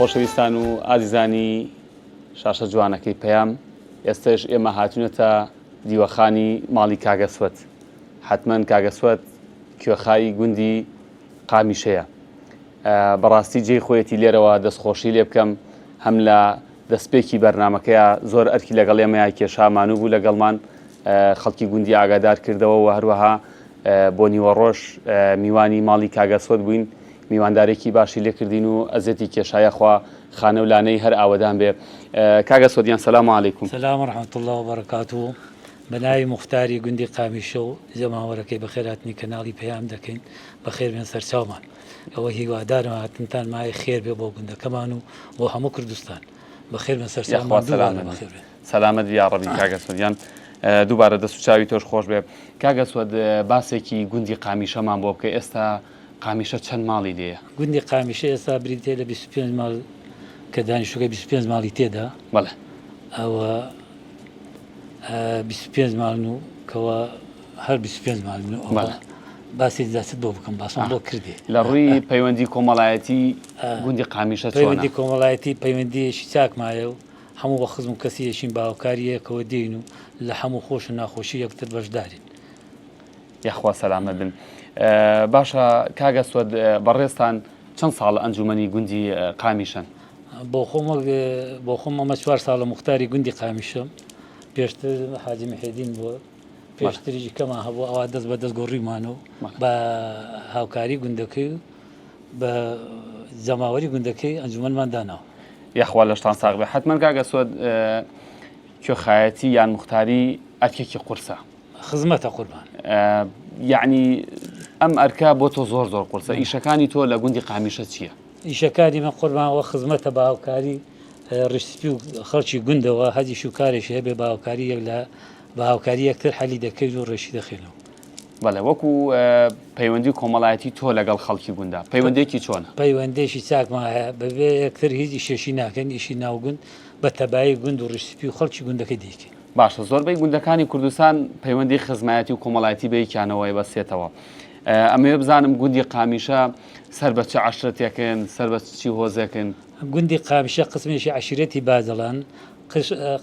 خۆشەویستان و ئازیزانی شاشە جوانەکەی پەیام ئێستش ئێمە هاتوونەتە دیوەخانی ماڵی کاگەسوەت حتمما کاگەسوەت کوێخای گوندی قامیشەیە بەڕاستی جێی خۆیەتی لێرەوە دەستخۆشی لێ بکەم هەم لە دەستپێکی بەرنامەکەیا زۆر ئەرکی لەگەڵ ئێمەیا کێشا مانوو بوو لەگەڵمان خەڵکی گوندی ئاگادار کردەوە و هەروەها بۆ نیوەڕۆش میوانی ماڵی کاک ئەسوەد بووین میواندارێکی باشی لێکردین و ئەزێتی کێشا یاخوا خانە و لانەی هەر ئاوەدان بێ کاک ئەسوەد گیان سلام علیکم. سلام و رحمة اللە و بەرەکاتوه بە ناوی موختاری گوندی قامیشە و جەماوەرەکەی بەخێرهاتنی کەناڵی پەیام دەکەین بەخێربێن سەرچاومان. ئەوە هیوادارم هاتنتان مایەی خێر بێ بۆ گوندەکەمان و بۆ هەموو کوردستان. بەخێر بن سەرچاومان یاخوا دووبارە سەلامەت بی. بەخێر بێن. سەلامەت بی یاڕەبی کاک ئەسوەد گیان دووبارە دەست و چاوی تۆش خۆش بێ. کاک ئەسوەد باسێکی گوندی قامیشەمان بۆ بکە ئێستا قامیشە چەند ماڵی لێیە؟ گوندی قامیشە ئێستا بریتیە لە 25 ماڵ کە دانیشتووەکەی 25 ماڵی تێدا. بەڵێ. ئەوە 25 ماڵن و کەوا هەر 25 ماڵن و ئەوە باسی زیاتر بۆ بکەم باسم بۆ کردی. لە ڕووی پەیوەندی کۆمەڵایەتی گوندی قامیشە چۆنە؟ پەیوەندی کۆمەڵایەتی پەیوەندییەکی چاکمایە و هەموو بە خزم و کەسی یەکین بە هاوکاری یەکەوە دێین و لە هەموو خۆش و ناخۆشی یەکتر بەشدارین. یاخوا سەلامەت بن. باشە کاک ئەسوەد بەڕێزتان چەند ساڵە ئەنجومەنی گوندی قامیشەن؟ بۆ خۆم وەک بۆ خۆم ئەمە چوار ساڵە موختاری گوندی قامیشەم پێشتر حاجی محێدین بووە پێشتریش کەمان هەبوو ئەوە دەست بە دەست گۆڕیمان و بە هاوکاری گوندەکەی و بە جەماوەری گوندەکەی ئەنجومەنمان داناوە. یاخوا لەشتان ساغ بێ حەتمەن کاک ئەسوەد کوێخایەتی یان موختاری ئەرکێکی قورسە. خزمەتە قوربان. یەعنی ئەم ئەرکە بۆ تۆ زۆر زۆر قورسە ئیشەکانی تۆ لە گوندی قامیشە چییە؟ ئیشەکانی من قوربان وە خزمەتە بە هاوکاری ڕیشسپی و خەڵکی گوندەوە هەر ئیش و کارێکی هەبێ بە هاوکاری یەک لە بە هاوکاری یەکتر حەلی دەکەین و ڕێشی دەخەینەوە. بەڵێ وەکو پەیوەندی کۆمەڵایەتی تۆ لەگەڵ خەڵکی گوندا پەیوەندێکی چۆنە؟ پەیوەندێکی چاکمان هەیە بەبێ یەکتر هیچ ئیشێکی ناکەین ئیشی ناو گوند بە تەبایی گوند و ڕیشسپی و خەڵکی گوندەکەی دەیکەین. باشە زۆربەی گوندەکانی کوردستان پەیوەندی خزمایەتی و کۆمەڵایەتی بەیەکیانەوە بەستێتەوە ئەمەوێ بزانم گوندی قامیشە سەر بە چ عەشرەتێکن سەر بە چی هۆزێکن؟ گوندی قامیشە قسمێکی عەشیرەتی باجەڵان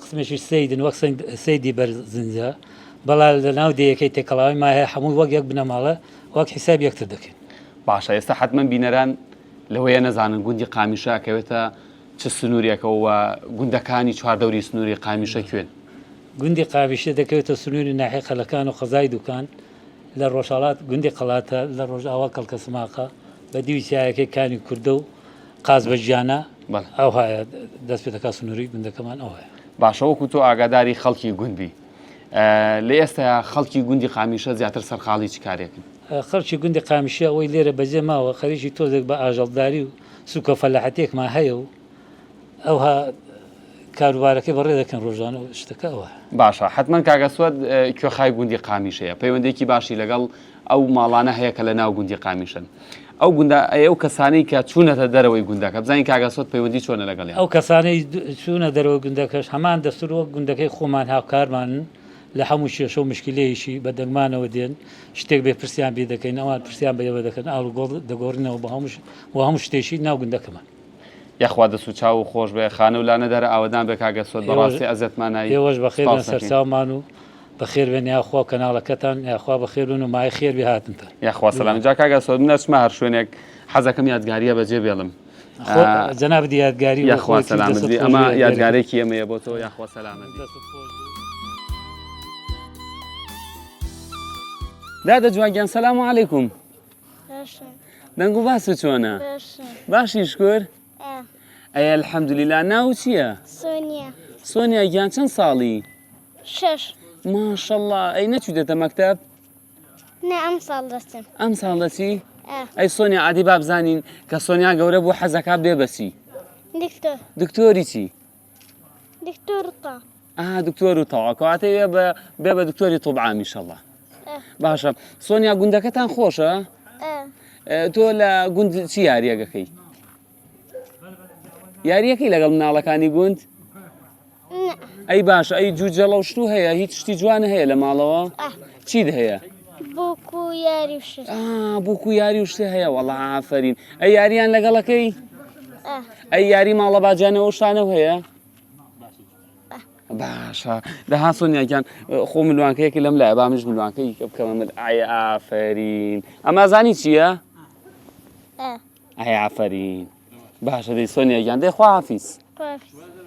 قسمێکی سەیدن وەک سەیدی بەرزنجە بەڵا لە ناو دێیەکەی تێکەڵاوی ما هەیە هەمووی وەک یەک بنەماڵە وەک حیساب یەکتر دەکەین. باشە ئێستا حەتمەن بینەران لەوەیە نەزانن گوندی قامیشە ئەکەوێتە چ سنوورێکەوە و گوندەکانی چواردەوری سنووری قامیشە کوێن؟ گوندی قامیشە دەکەوێتە سنووری ناحیەی قەلەکان و قەزای دوکان، لە ڕۆژهەڵات گوندی قەڵاتە، لە ڕۆژئاوا کەڵکەسماقە، بە دیوی چیایەکەی کانی کوردە و قازبەگیانە، ئەوهایە دەست پێ دەکات سنووری گوندەکەمان ئەوهایە. باشە وەکو تۆ ئاگاداری خەڵکی گوند بی، لە ئێستایا خەڵکی گوندی قامیشە زیاتر سەرقاڵی چ کارێکن؟ خەڵکی گوندی قامیشە ئەوەی لێرە بەجێ ماوە خەریکی تۆزێک بە ئاژەڵداری و سوکە فەلاحەتێکمان هەیە و ئەوها کاروبارەکەی بەڕێ دەکەن ڕۆژانە و شتەکە ئەوە. باشە حەتمەن کاک ئەسوەد کوێخای گوندی قامیشەیە پەیوەندێکی باشی لەگەڵ ئەو ماڵانە هەیە کە لە ناو گوندی قامیشن ئەو گوندە ئەی ئەو کەسانەی کە چوونەتە دەرەوەی گوندەکە بزانین کاک ئەسوەد پەیوەندی چۆنە لەگەڵیان. ئەو کەسانەی چوونە دەرەوەی گوندەکەش هەمان دەستور وەک گوندەکەی خۆمان هاوکارمانن لە هەموو کێشە و مشکیلەیەکی بە دەنگمانەوە دێن، شتێک بێ پرسیان پێ دەکەین، ئەوان پرسیان بە ئێمە دەکەن، ئاڵوگۆڕ دەگۆڕینەوە بۆ هەموو بۆ هەموو شتێکی ناو گوندەکەمان. یاخوا دەست و چاوو خۆش بێ خانە و لانە دەرە ئاوەدان بێ کاک ئەسوەد بەڕاستی ئەزێتمان نای ئێوەش بەخێر بێن سپاست دەکەین. سەرچاومان و بەخێر بێن یاخوا و کەناڵەکەتان یاخوا بەخێر بن و مایەی خێر بێ هاتنتان. یاخوا سەلام جا کاک ئەسوەد من ئەچمە هەر شوێنێک حەزەکەم یادگاریە بەجێ بێڵم. خۆ جەنابت یادگاری بۆ یاخوا خۆتی سەلامت دەستت بی خۆش ئەمە بێ یادگارەکەت. یادگارێکی ئێمەیە بۆ تۆ یاخوا سەلامت بی. دەستت خۆش بێ. دادە جوان گیان سەلام عەلەیکوم. باشم. دەنگ و باست چۆنە؟ باشم. باشی شکر؟ ئا. ئەی الحمدللە ناوت چییە؟ سۆنیا. سۆنیا گیان چەند ساڵی؟ شەش. ماشەڵڵا ئەی نەچوویتەتە مەکتەب؟ نا ئەمساڵ دەچم. ئەمساڵ دەچی؟ ئەی سۆنیا عادی با بزانین کە سۆنیا گەورە بوو حەزەکا بێ بە چی؟ دکتۆر. دکتۆری چی؟ دکتۆر تا. ئا دکتۆر و تەواو کەواتە بێ بە بێ بە دکتۆری طب عام ئیشەڵا. باشە سۆنیا گوندەکەتان خۆشە؟ تۆ لە گوند چی یاریەکەکەی؟ یاریەکەی لەگەڵ مناڵەکانی گوند؟ ئەی باشە ئەی جوجەڵە و شتو هەیە هیچ شتی جوانە هەیە لە ماڵەوە چیت هەیە؟ بوک و یاری و شت بوک و یاری و شتێ هەیە وەڵا ئافەرین ئەی یاریان لەگەڵەکەی ئەی یاری ماڵە باجانەوە شتانە هەیە؟ باشە دەها سۆنیا گیان خۆ ملوانکەیەکی لەم لای با منیش ملوانکەی بکەمە مل ئای ئافەرین ئەمە زانی چییە؟ ئای ئافەرین باشە دەی سۆنیا گیان دەی خواحافیز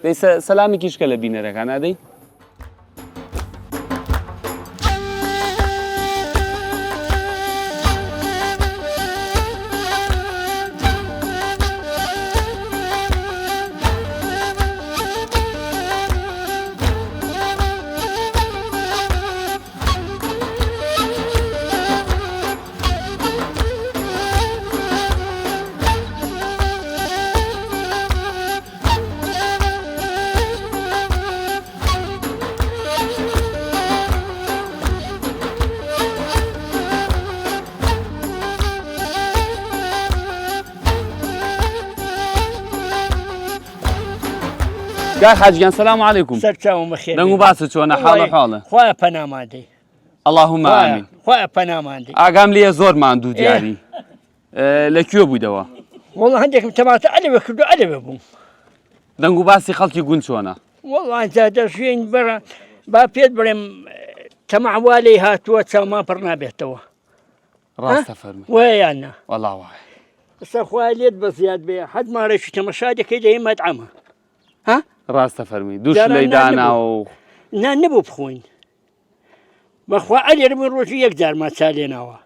دەی سەلامێکیش کە لە بینەرەکان ئەدەی کاک حاجی گیان سلام علیکم سەرچاوم بەخێر دەنگ و باست چۆنە حاڵە حاڵە خوایە پەنامان دەی اللهم آمین خوایە پەنامان دەی ئاگام لێیە زۆر ماندوو دیاری لە کوێ بوویدەوە؟ وەڵا هەندێکم تەماتە عەلەوێ کردو عەلەوێ بووم. دەنگ و باسی خەڵکی گوند چۆنە؟ وەڵا جا دەژیین بەرە با پێت بڵێم تەماع وا لێی هاتووە چاومان پڕ نابێتەوە. ڕاستە فەرمووی. وایە یان نا؟ وەڵا وایە. ئێستا خوایە لێت بە زیاد بێ هەر ماڵێکی تەمەشا دەکەی دەی مەتعەمە. ها؟ ڕاستە فەرمووی دوو شلەی دانا و نان نەبوو بخۆین. بەخوا ئەلێرە بووین ڕۆژی یەک جارمان چا لێناوە.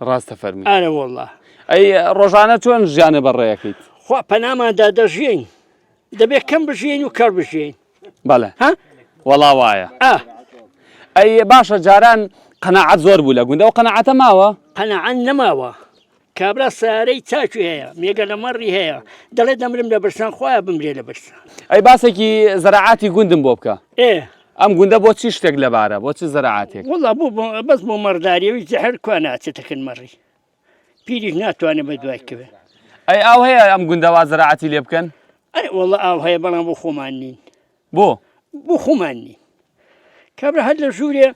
ڕاستە فەرمی. ئارە وەڵا. ئەی ڕۆژانە چۆن ژیانە بەڕێیەکەیت؟ خوا پەناماندا دەژیین دەبێت کەم بژیین و کەڕ بژیین. بەڵێ ها؟ وەڵا وایە. ئا. ئەی باشە جاران. قەناعەت زۆر بوو لە گوند ئەو قەناعەتە ماوە؟ قەناعەت نەماوە کابرا سەیارەی چاکی هەیە مێگەلە مەڕی هەیە دەڵێ دەمرم لە برسان خوایە بمرێ لە برسان. ئەی باسێکی زەراعاتی گوندم بۆ بکە. ئێ. ئەم گوندە بۆ چی شتێک لەبارە بۆ چ زەراعاتێک؟ وەڵا بۆ بەس بۆ مەڕداریەوی زەحر کوا ناچێتە کن مەڕی پیریش ناتوانێ بە دوای کەوێ. ئەی ئاو هەیە ئەم گوندە وا زەراعەتی لێ بکەن؟ ئەرێ وەڵا ئاو هەیە بەڵام بۆ خۆمان نین. بۆ؟ بۆ خۆمان نین. کابرا هەر لە ژوورێ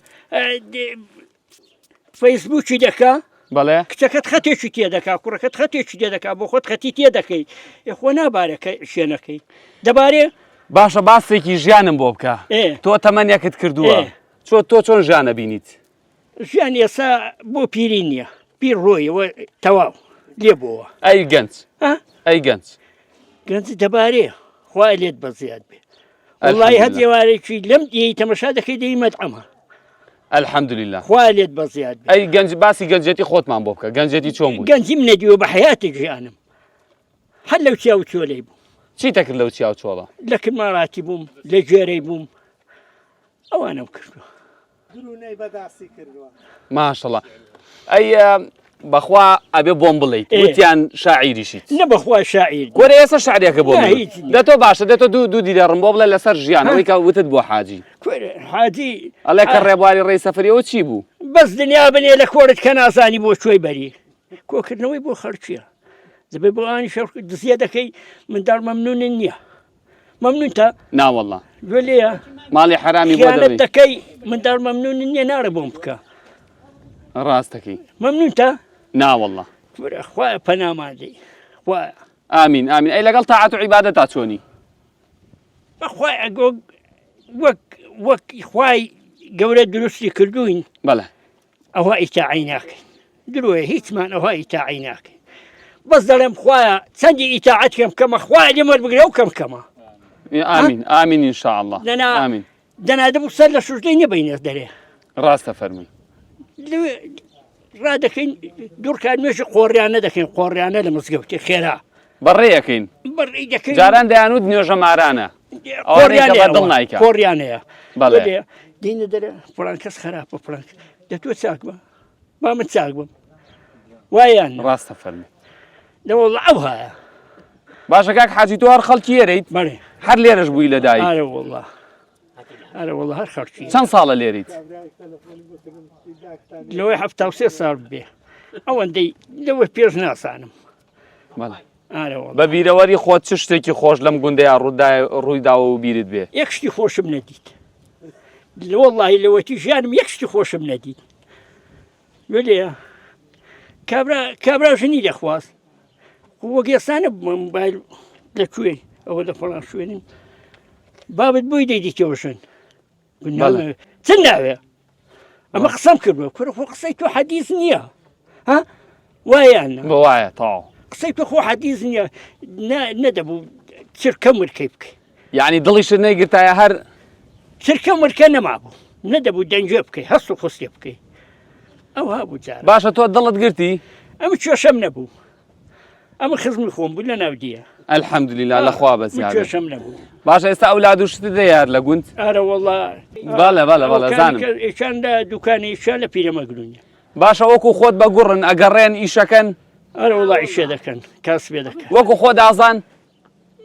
فەیسبووکی دەکا بەڵێ کچەکەت خەتێکی تێ دەکا کوڕەکەت خەتێکی تێ دەکا بۆ خۆت خەتی تێ دەکەی خۆ نابارەکە شوێنەکەی دەبارێ باشە باسێکی ژیانم بۆ بکە تۆ تەمەنێکت کردووە چۆ تۆ چۆن ژیانە بینیت ژیان ئێسا بۆ پیری نییە پیر ڕۆیەوە تەواو لێ بۆوە ئەی گەنج ئەی گەنج گەنج دەبارێ خوای لێت بەزیاد بێ وڵی هەر دێوارێکی لەم دیەی تەمەشا دەکەی دەی مەدعەمە الحمدلله خوا لێت بەزیاد ئەی گەنج باسی گەنجێتی خۆتمان بۆ بکە گەنجێتی چۆن بوو گەنجیم نەدیوە بە حیاتی ژیانم هەر لەو چیا و چۆلەی بوو چی دەکرد لەو چیا و چۆڵە لە کرماڵاتی بووم لە گوێرەی بووم ئەوانم کردووە درونەی بەداسی کردووە. ماشەڵا ئەی بەخوا ئەبێ بۆم بڵێیت وتیان شاعیریشیت نە بەخوا شاعیر کۆرە ئێستا شعرێکە بۆ دە تۆ باشە دە تۆ دوو دوو دیدەڕم بۆ بڵێ لەسەر ژیان ئەوەی کە وتت بۆ حاجی حاجی ئەڵێ کە ڕێبواری ڕێی سەفەریەوە چی بوو بەس دنیا بنێ لە کۆرت کە نازانی بۆ کوێی بەری کۆکردنەوەی بۆ خەڵکیە دەبێ بۆ ئانی شەڕ دزیە دەکەی منداڵ مەمنونن نییە مەمنونتە؟ نا وەڵا. گوێ لێیە؟ ماڵی حەرامی بۆ دەبەی. دەکەی منداڵ مەمنون نییە ناڵێ بۆم بکە. ڕاستەکەی. مەمنونتە؟ نا وەڵا. کورە خوایە پەنامان دەی. خوایە. ئامین ئامین ئەی لەگەڵ تاعەت و عیبادەتا چۆنی؟ بەخوای ئەگۆ وەک وەک خوای گەورە دروستی کردوین. بەڵێ. ئەوها ئیتاعەی ناکەین درۆیە هیچمان ئەوها ئیتاعەی ناکەین بەس دەڵێم خوایە چەندی ئیتاعەت کەم کەمە خوایە لێم وەربگرە و کەم کەمە ئامین ئامین ان شاء الله دەنا ئامین دەنا دەبوو سەر لە شوشتەی نەبینە دەرێ ڕاستە فەرمووی ڕادەکەین دوورکات نوێژی قۆڕیانە دەکەین قۆڕیانە لە مزگەوتی خێرا بەڕێیەکەین بەڕێی دەکەین جاران دەیانوت نوێژە مارانە قۆڕیانەیە دڵ نایکا قۆڕیانەیە بەڵێ دینە دەرێ فڵان کەس خراپە فڵان دە تۆ چاک بە با من چاک بم وایان ڕاستە فەرمی لەوەڵ ئەو هایە باشە کاک حاجی تۆ هەر خەڵکی ئێرەیت بەڵێ هەر لێرەش بووی لە دایک ئارە وەڵا ئارە وەڵا هەر خەڵکی چەند ساڵە لێریت لەوەی 73 ساڵ بێ ئەوەندەی لەوە پێش نازانم بەڵێ بە بیرەوەری خۆت چ شتێکی خۆش لەم گوندەیا ڕووی داوە و بیرت بێ؟ یەک شتی خۆشم نەدیت وەڵڵاهی لەوەتی ژیانم یەک شتی خۆشم نەدیت وێلێ کابرا کابرا ژنی دەخواست وەک ئێستا نەبوومە موبایل لە کوێ ئەوە لە فڵان شوێنین بابت بۆی دەیدیتەوە ژن چ ناوێ ئەمە قسەم کردووە کورە خۆ قسەی تۆ حەدیث نییە ها وایان وایە تەواو قسەی تۆ خۆ حەدیث نییە نەدەبوو چرکە مرکەی بکەی یعنی دڵیشت نەیگرتایە هەر چرکە مرکە نەمابوو نەدەبوو دەنگێ بکەی هەست و خوستێ بکەی ئەو هابوو جار باشە تۆ دڵت گرتی ئەم کێشەم نەبوو ئەمە خزمی خۆم بوو لە ناو دیە. الحمدللە لە خوا بەزیاد بێت. کێشەم نەبوو. باشە ئێستا ئەولاد و شتت هەیە هەر لە گوند؟ ئەرە وەڵا. بەڵێ بەڵێ بەڵێ زانم. ئیشان لە دوکانی ئیشان لە پیرەمەگرونیە. باشە وەکو خۆت بە گوڕن ئەگەڕێن ئیشەکەن؟ ئەرە وەڵا ئیشێ دەکەن کاسبێ دەکەن. وەکو خۆت ئازان؟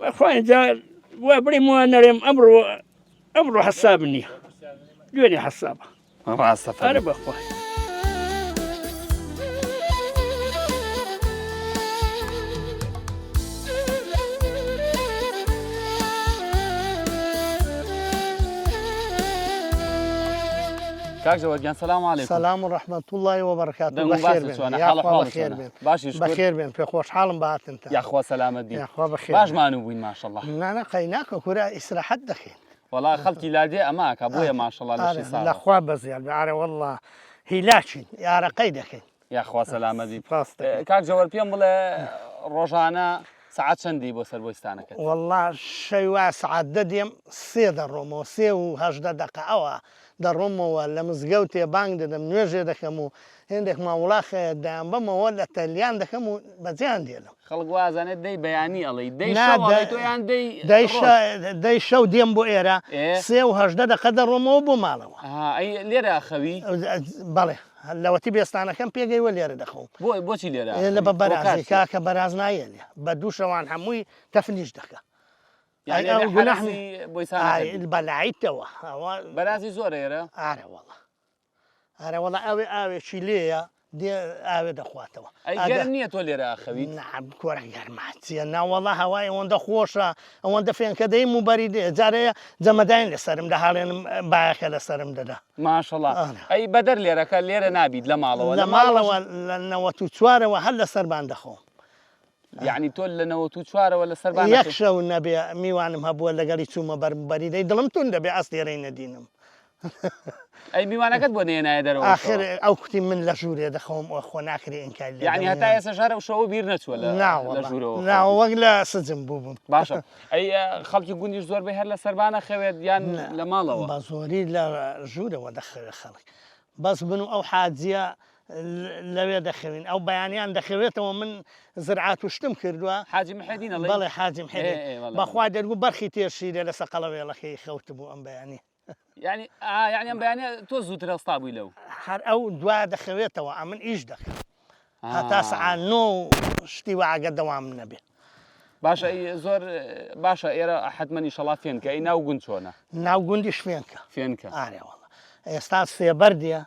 بەخوا ئینجا وا بڵێم وا نەڵێم ئەمڕۆ ئەمڕۆ حەساب نییە دوێنێ حەسابە. ڕاستە ئەرە بەخوا. کاک جەواد گیان سلام علیکم. سلام و رحمت اللە و بەرکاته دەنگ و بەخێر باست بێن چۆنە حاڵ یاخوا حواڵت بەخێر چۆنە بێن باشی شکر بەخێر بێن پێ خۆشحاڵم بە هاتنتان یاخوا سەلامەت بی یاخوا بەخێر باش بێن مانوو بووین ماشەڵڵا نانا قەیناکە کورە ئیسراحەت دەکەین وەڵا خەڵکی لادێ ئەمە ئەکا بۆیە ماشەڵا لەشی ساغە. لە خوا بەزیاد بێ ئارە وەڵا هیلاکین ئارەقەی دەکەین. یاخوا سەلامەت بی. سوپاست دەکەین. کاک جەوەر پێم بڵێ ڕۆژانە سەعات چەند دێی بۆ سەر بۆیستانەکەت؟ وەڵا شەوی وایە سەعات دە دێم سێ دەڕۆمەوە سێ و 18 دەقە ئەوە دەڕۆمەوە لە مزگەوتێ بانگ دەدەم نوێژێ دەکەم و هێندێک ماوڵاخ هەیە دەیانبەمەوە لە تەلیان دەکەم و بەجێیان دێنم. خەڵک وا ئەزانێت دەی بەیانی ئەڵێی دەی نا شەو ئەڵێی تۆ یان دەی دەی ڕۆژ؟ دەی شەو دێم بۆ ئێرە ئێ؟ سێ و 18 دەقە دەڕۆمەوە بۆ ماڵەوە. ئەها ئەی لێرە ئەخەوی؟ بەڵێ لەوەتی بێستانەکەم پێگەیوە لێرە دەخەوم. بۆ بۆچی لێرە ئێ لە ئەخەوی؟ بە هۆکار بەرازی چیە؟ کاکە بەراز نایەلێ بە دوو شەوان هەمووی تەفنیش دەکا. یانی ئەی ئەبێ ئەو گوناح حەرەسی بۆیسانەکەت ئای بی. بەلایتەوە ئەوە بەرازی زۆرە ئێرە؟ ئارە وەڵا. ئارە وەڵا ئەوێ ئاوێکی لێیە دێ ئاوێ دەخواتەوە. ئەی گەرم نییە تۆ لێرە ئەخەویت؟ نا کورە گەرمە چییە ناوەڵا هەوای ئەوەندە خۆشە ئەوەندە فێنکە دەیم و بەری دێ جارێ جەمەداین لەسەرم دەهاڵێنم بایەکە لەسەرم دەدا. ماشەڵا ئەی بەدەر لێرەکە لێرە نابیت لە ماڵەوە لە ماڵەوە لە نەوەت و چوارەوە هەر لەسەربان دەخەوم. یەعنی تۆ لە نەوەت و چوارەوە لەسەر بان یەک شەو نەبێ میوانم هەبووە لەگەڵی چوومە بەر بەریدەی دڵم توند دەبێ ئەستێرەی نەدینم. ئەی میوانەکەت بۆ نەیەنایە دەرەوە ئەو ئاخر شەوە؟ ئەو کوتی من لە ژوورێ دەخەوم ئۆ خۆ ناکرێ ئینکاری لێ یەعنی دەم هەتا ئێسەش هەر ئەو شەوە بیر نەچووە لە نا لە وەڵا ژوورەوە نا خەوتی؟ وەک لە سجن بووبم. باشە ئەی خەڵکی گوندیش زۆربەی هەر لە سەربان ئەخەوێت یان نا لە ماڵەوە؟ بە زۆری لە ژوورەوە دەخەوێ خەڵک بەس من و ئەو حاجیە لەوێ دەخەوین ئەو بەیانیان دەخەوێتەوە من زرعات و شتم کردووە. حاجی محێدین ئەڵێی؟ بەڵێ حاجی محێدین ئێ ئێ بەڵێ بەڵێ. بەخوا دەرگوو بەرخی تێر شیرێ لەسەر قەڵەوێڵەکەی خەوتبوو ئەم بەیانی. یانی ئا یانی ئەم بەیانیە تۆ زووتر هەستا بووی لەو. هەر ئەو دوا دەخەوێتەوە ئەمن ئیش دەکەم هەتا سەعات نۆ و شتی وا ئەگەر دەوام نەبێ. باشە ئەی زۆر باشە ئێرە حەتمەن ئیشەڵا فێنکە ئەی ناو گوند چۆنە؟ ناو گوندیش فێنکە. فێنکە. ئارێ وەڵا ئێستا سێبەر دێ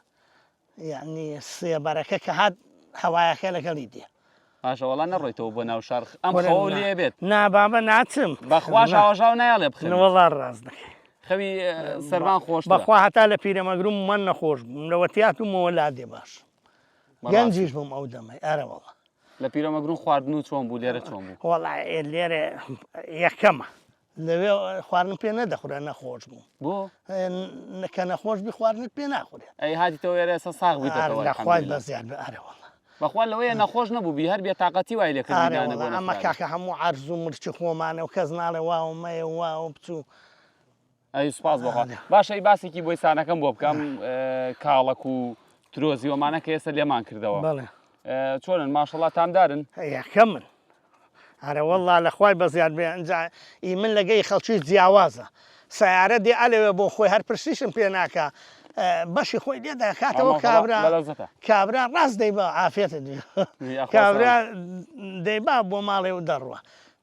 یەعنی سێبەرەکە کە هات هەوایەکە لەگەڵی دێ. باشە وەڵا نەڕۆیتەوە بۆ ناو شار ئەم خەوەو لێ بێت. نا بابە ناچم. بەخوا ژاوەژاو نایەڵێ بخەویت. وەڵا ڕاست دەکەی. خەوی سەربان خۆشترە. بەخوا هەتا لە پیرەمەگروم من نەخۆش بووم لەوە تیاتومەوە لادێ باش گەنجیش بووم ئەو دەمەی ئەرە وەڵا. لە پیرەمەگرون خواردن و چۆن بوو لێرە چۆن بوو؟ وەڵا لێرە یەکەمە لەوێ خواردن پێ نەدەخورا نەخۆش بووم. بۆ؟ کە نەخۆش بی خواردنت پێ ناخورێت. ئەی هاتیتەوە ئێرە ئێستا ساغ بوویتەوە لە خوای بەزیاد بێ ئەرێ وەڵا. بەخوا لەوەیە نەخۆش نەبووبی هەر بێتاقەتی وای لێ کردی دانە بۆ ئەمە کاکە هەموو عەرز و مرچی خۆمانە و کەس ناڵێ واوە مەیە و واوە بچوو. ئەی سوپاس بۆ خوا. باشە ئەی باسێکی بۆیسانەکەم بۆ بکەم کاڵەک و ترۆزی وەمانە کە ئێستا لێمان کردەوە. بەڵێ. چۆنن ماشەڵا تامدارن؟ یەکەمن. ئەرە وەڵا لە خوای بەزیاد بێ ئنجا ئی من لەگەی خەڵکی جیاوازە سەیارە دێ ئەلەوێ بۆ خۆی هەر پرسیشم پێ ناکا بەشی خۆی لێ دەکاتەوە کابرا کابرا ڕاست دەیبا عافێتت بێ کابرا دەیبا بۆ ماڵێ و دەڕوا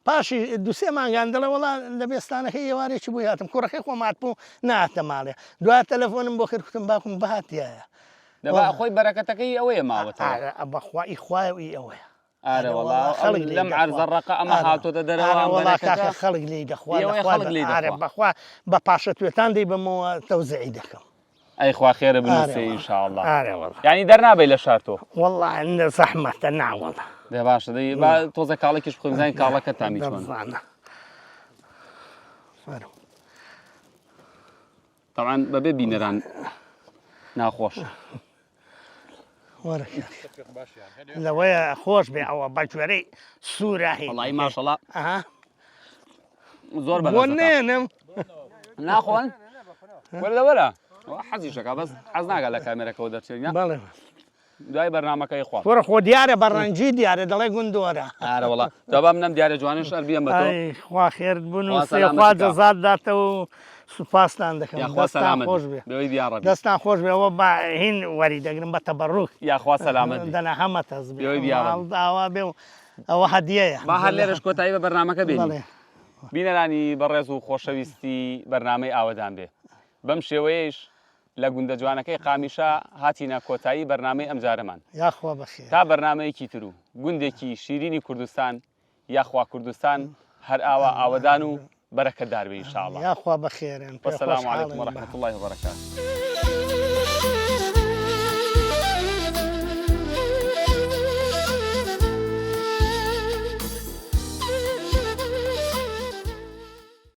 پاشی دوسێ مانگان دەڵێ وەڵا لە بێستانەکەی ئێوارێکی بووی هاتم کوڕەکەی خۆم هاتبوو نەهاتە ماڵێ دوای تەلەفۆنم بۆ کرد کوتم باوکم بهاتیایە دەبا خۆی بەرەکەتەکەی ئەوەیە ماوەتەوە بەخوا ئی خوایە و ئی ئەوەیە ئارە وەڵا خەڵک لەم عەرزە ڕەقە ئەمە هاتۆتە دەرەوە ئەم بەرەکەتە خەڵک لێی دەخوا ئێوەی خەڵک لێی ئارە دەخوا بەخوا بە پاشە توێتان دەیبەمەوە تەوزعی دەکەم ئەی خوا خێرە بنووسێ ان شاء الله ئارە وەڵا یعنی دەرنابەی لە شار تۆ وەڵا زەحمەتە نا وەڵا دە باشە دەی با تۆزە کاڵێکیش بخۆین بزانین کاڵەکە تامی چۆنە دەبزانە فەرموو. تەبعەن بەبێ بینەران ناخۆش. وەرە لەوەیە خۆش بێ ئەوە بە گوێرەی سوورە هی وەڵی ماشەڵا زۆر بۆ نێنم ناخۆن وەرە لەوەرە حەزیشەکە بەس حەز ناگا لە کامێرەکەەوە دەرچێت بەڵێ دوای بەرنامەکەی خوا. کورە خۆ دیارە بە ڕەنگی دیارە دەڵێ گوندۆرە. ئارە وەڵا جا با منم دیارە جوانەش ئەر بیەم بە تۆ. ئەی خوا خێرت خوا بنووسێ سەلامەتی خوا کا. جەزات داتەوە و سوپاستان دەکەم یاخوا دەستان سەلامەت خۆش بی بێ بێوەی بی یاڕەبی. دەستان خۆش بێ ئەوە بە هین وەری دەگرم بە تەبەڕوک یاخوا سەلامەت بی دەنا هەمە تەزبێ بێوەی بی یاڕەبی. ماڵت ئاوا بێ و ئەوە هەدیەیە با هەر لێرەش کۆتایی بە بەرنامەکە بێنین. بەڵێ. بینەرانی بەڕێز و خۆشەویستی بەرنامەی ئاوەدان بێ بەم شێوەیەیش لە گوندە جوانەکەی قامیشە هاتینە کۆتایی بەرنامەی ئەمجارەمان. یاخوا بەخێر. تا بەرنامەیەکی تر و گوندێکی شیرینی کوردستان یاخوا کوردستان هەر ئاوا ئاوەدان و بەرەکەتدار بێ ان شاء اللە. یاخوا بەخێرن پێ والسلام علیکم خۆشحاڵین و بە. رحمة اللە و بەرەکاته.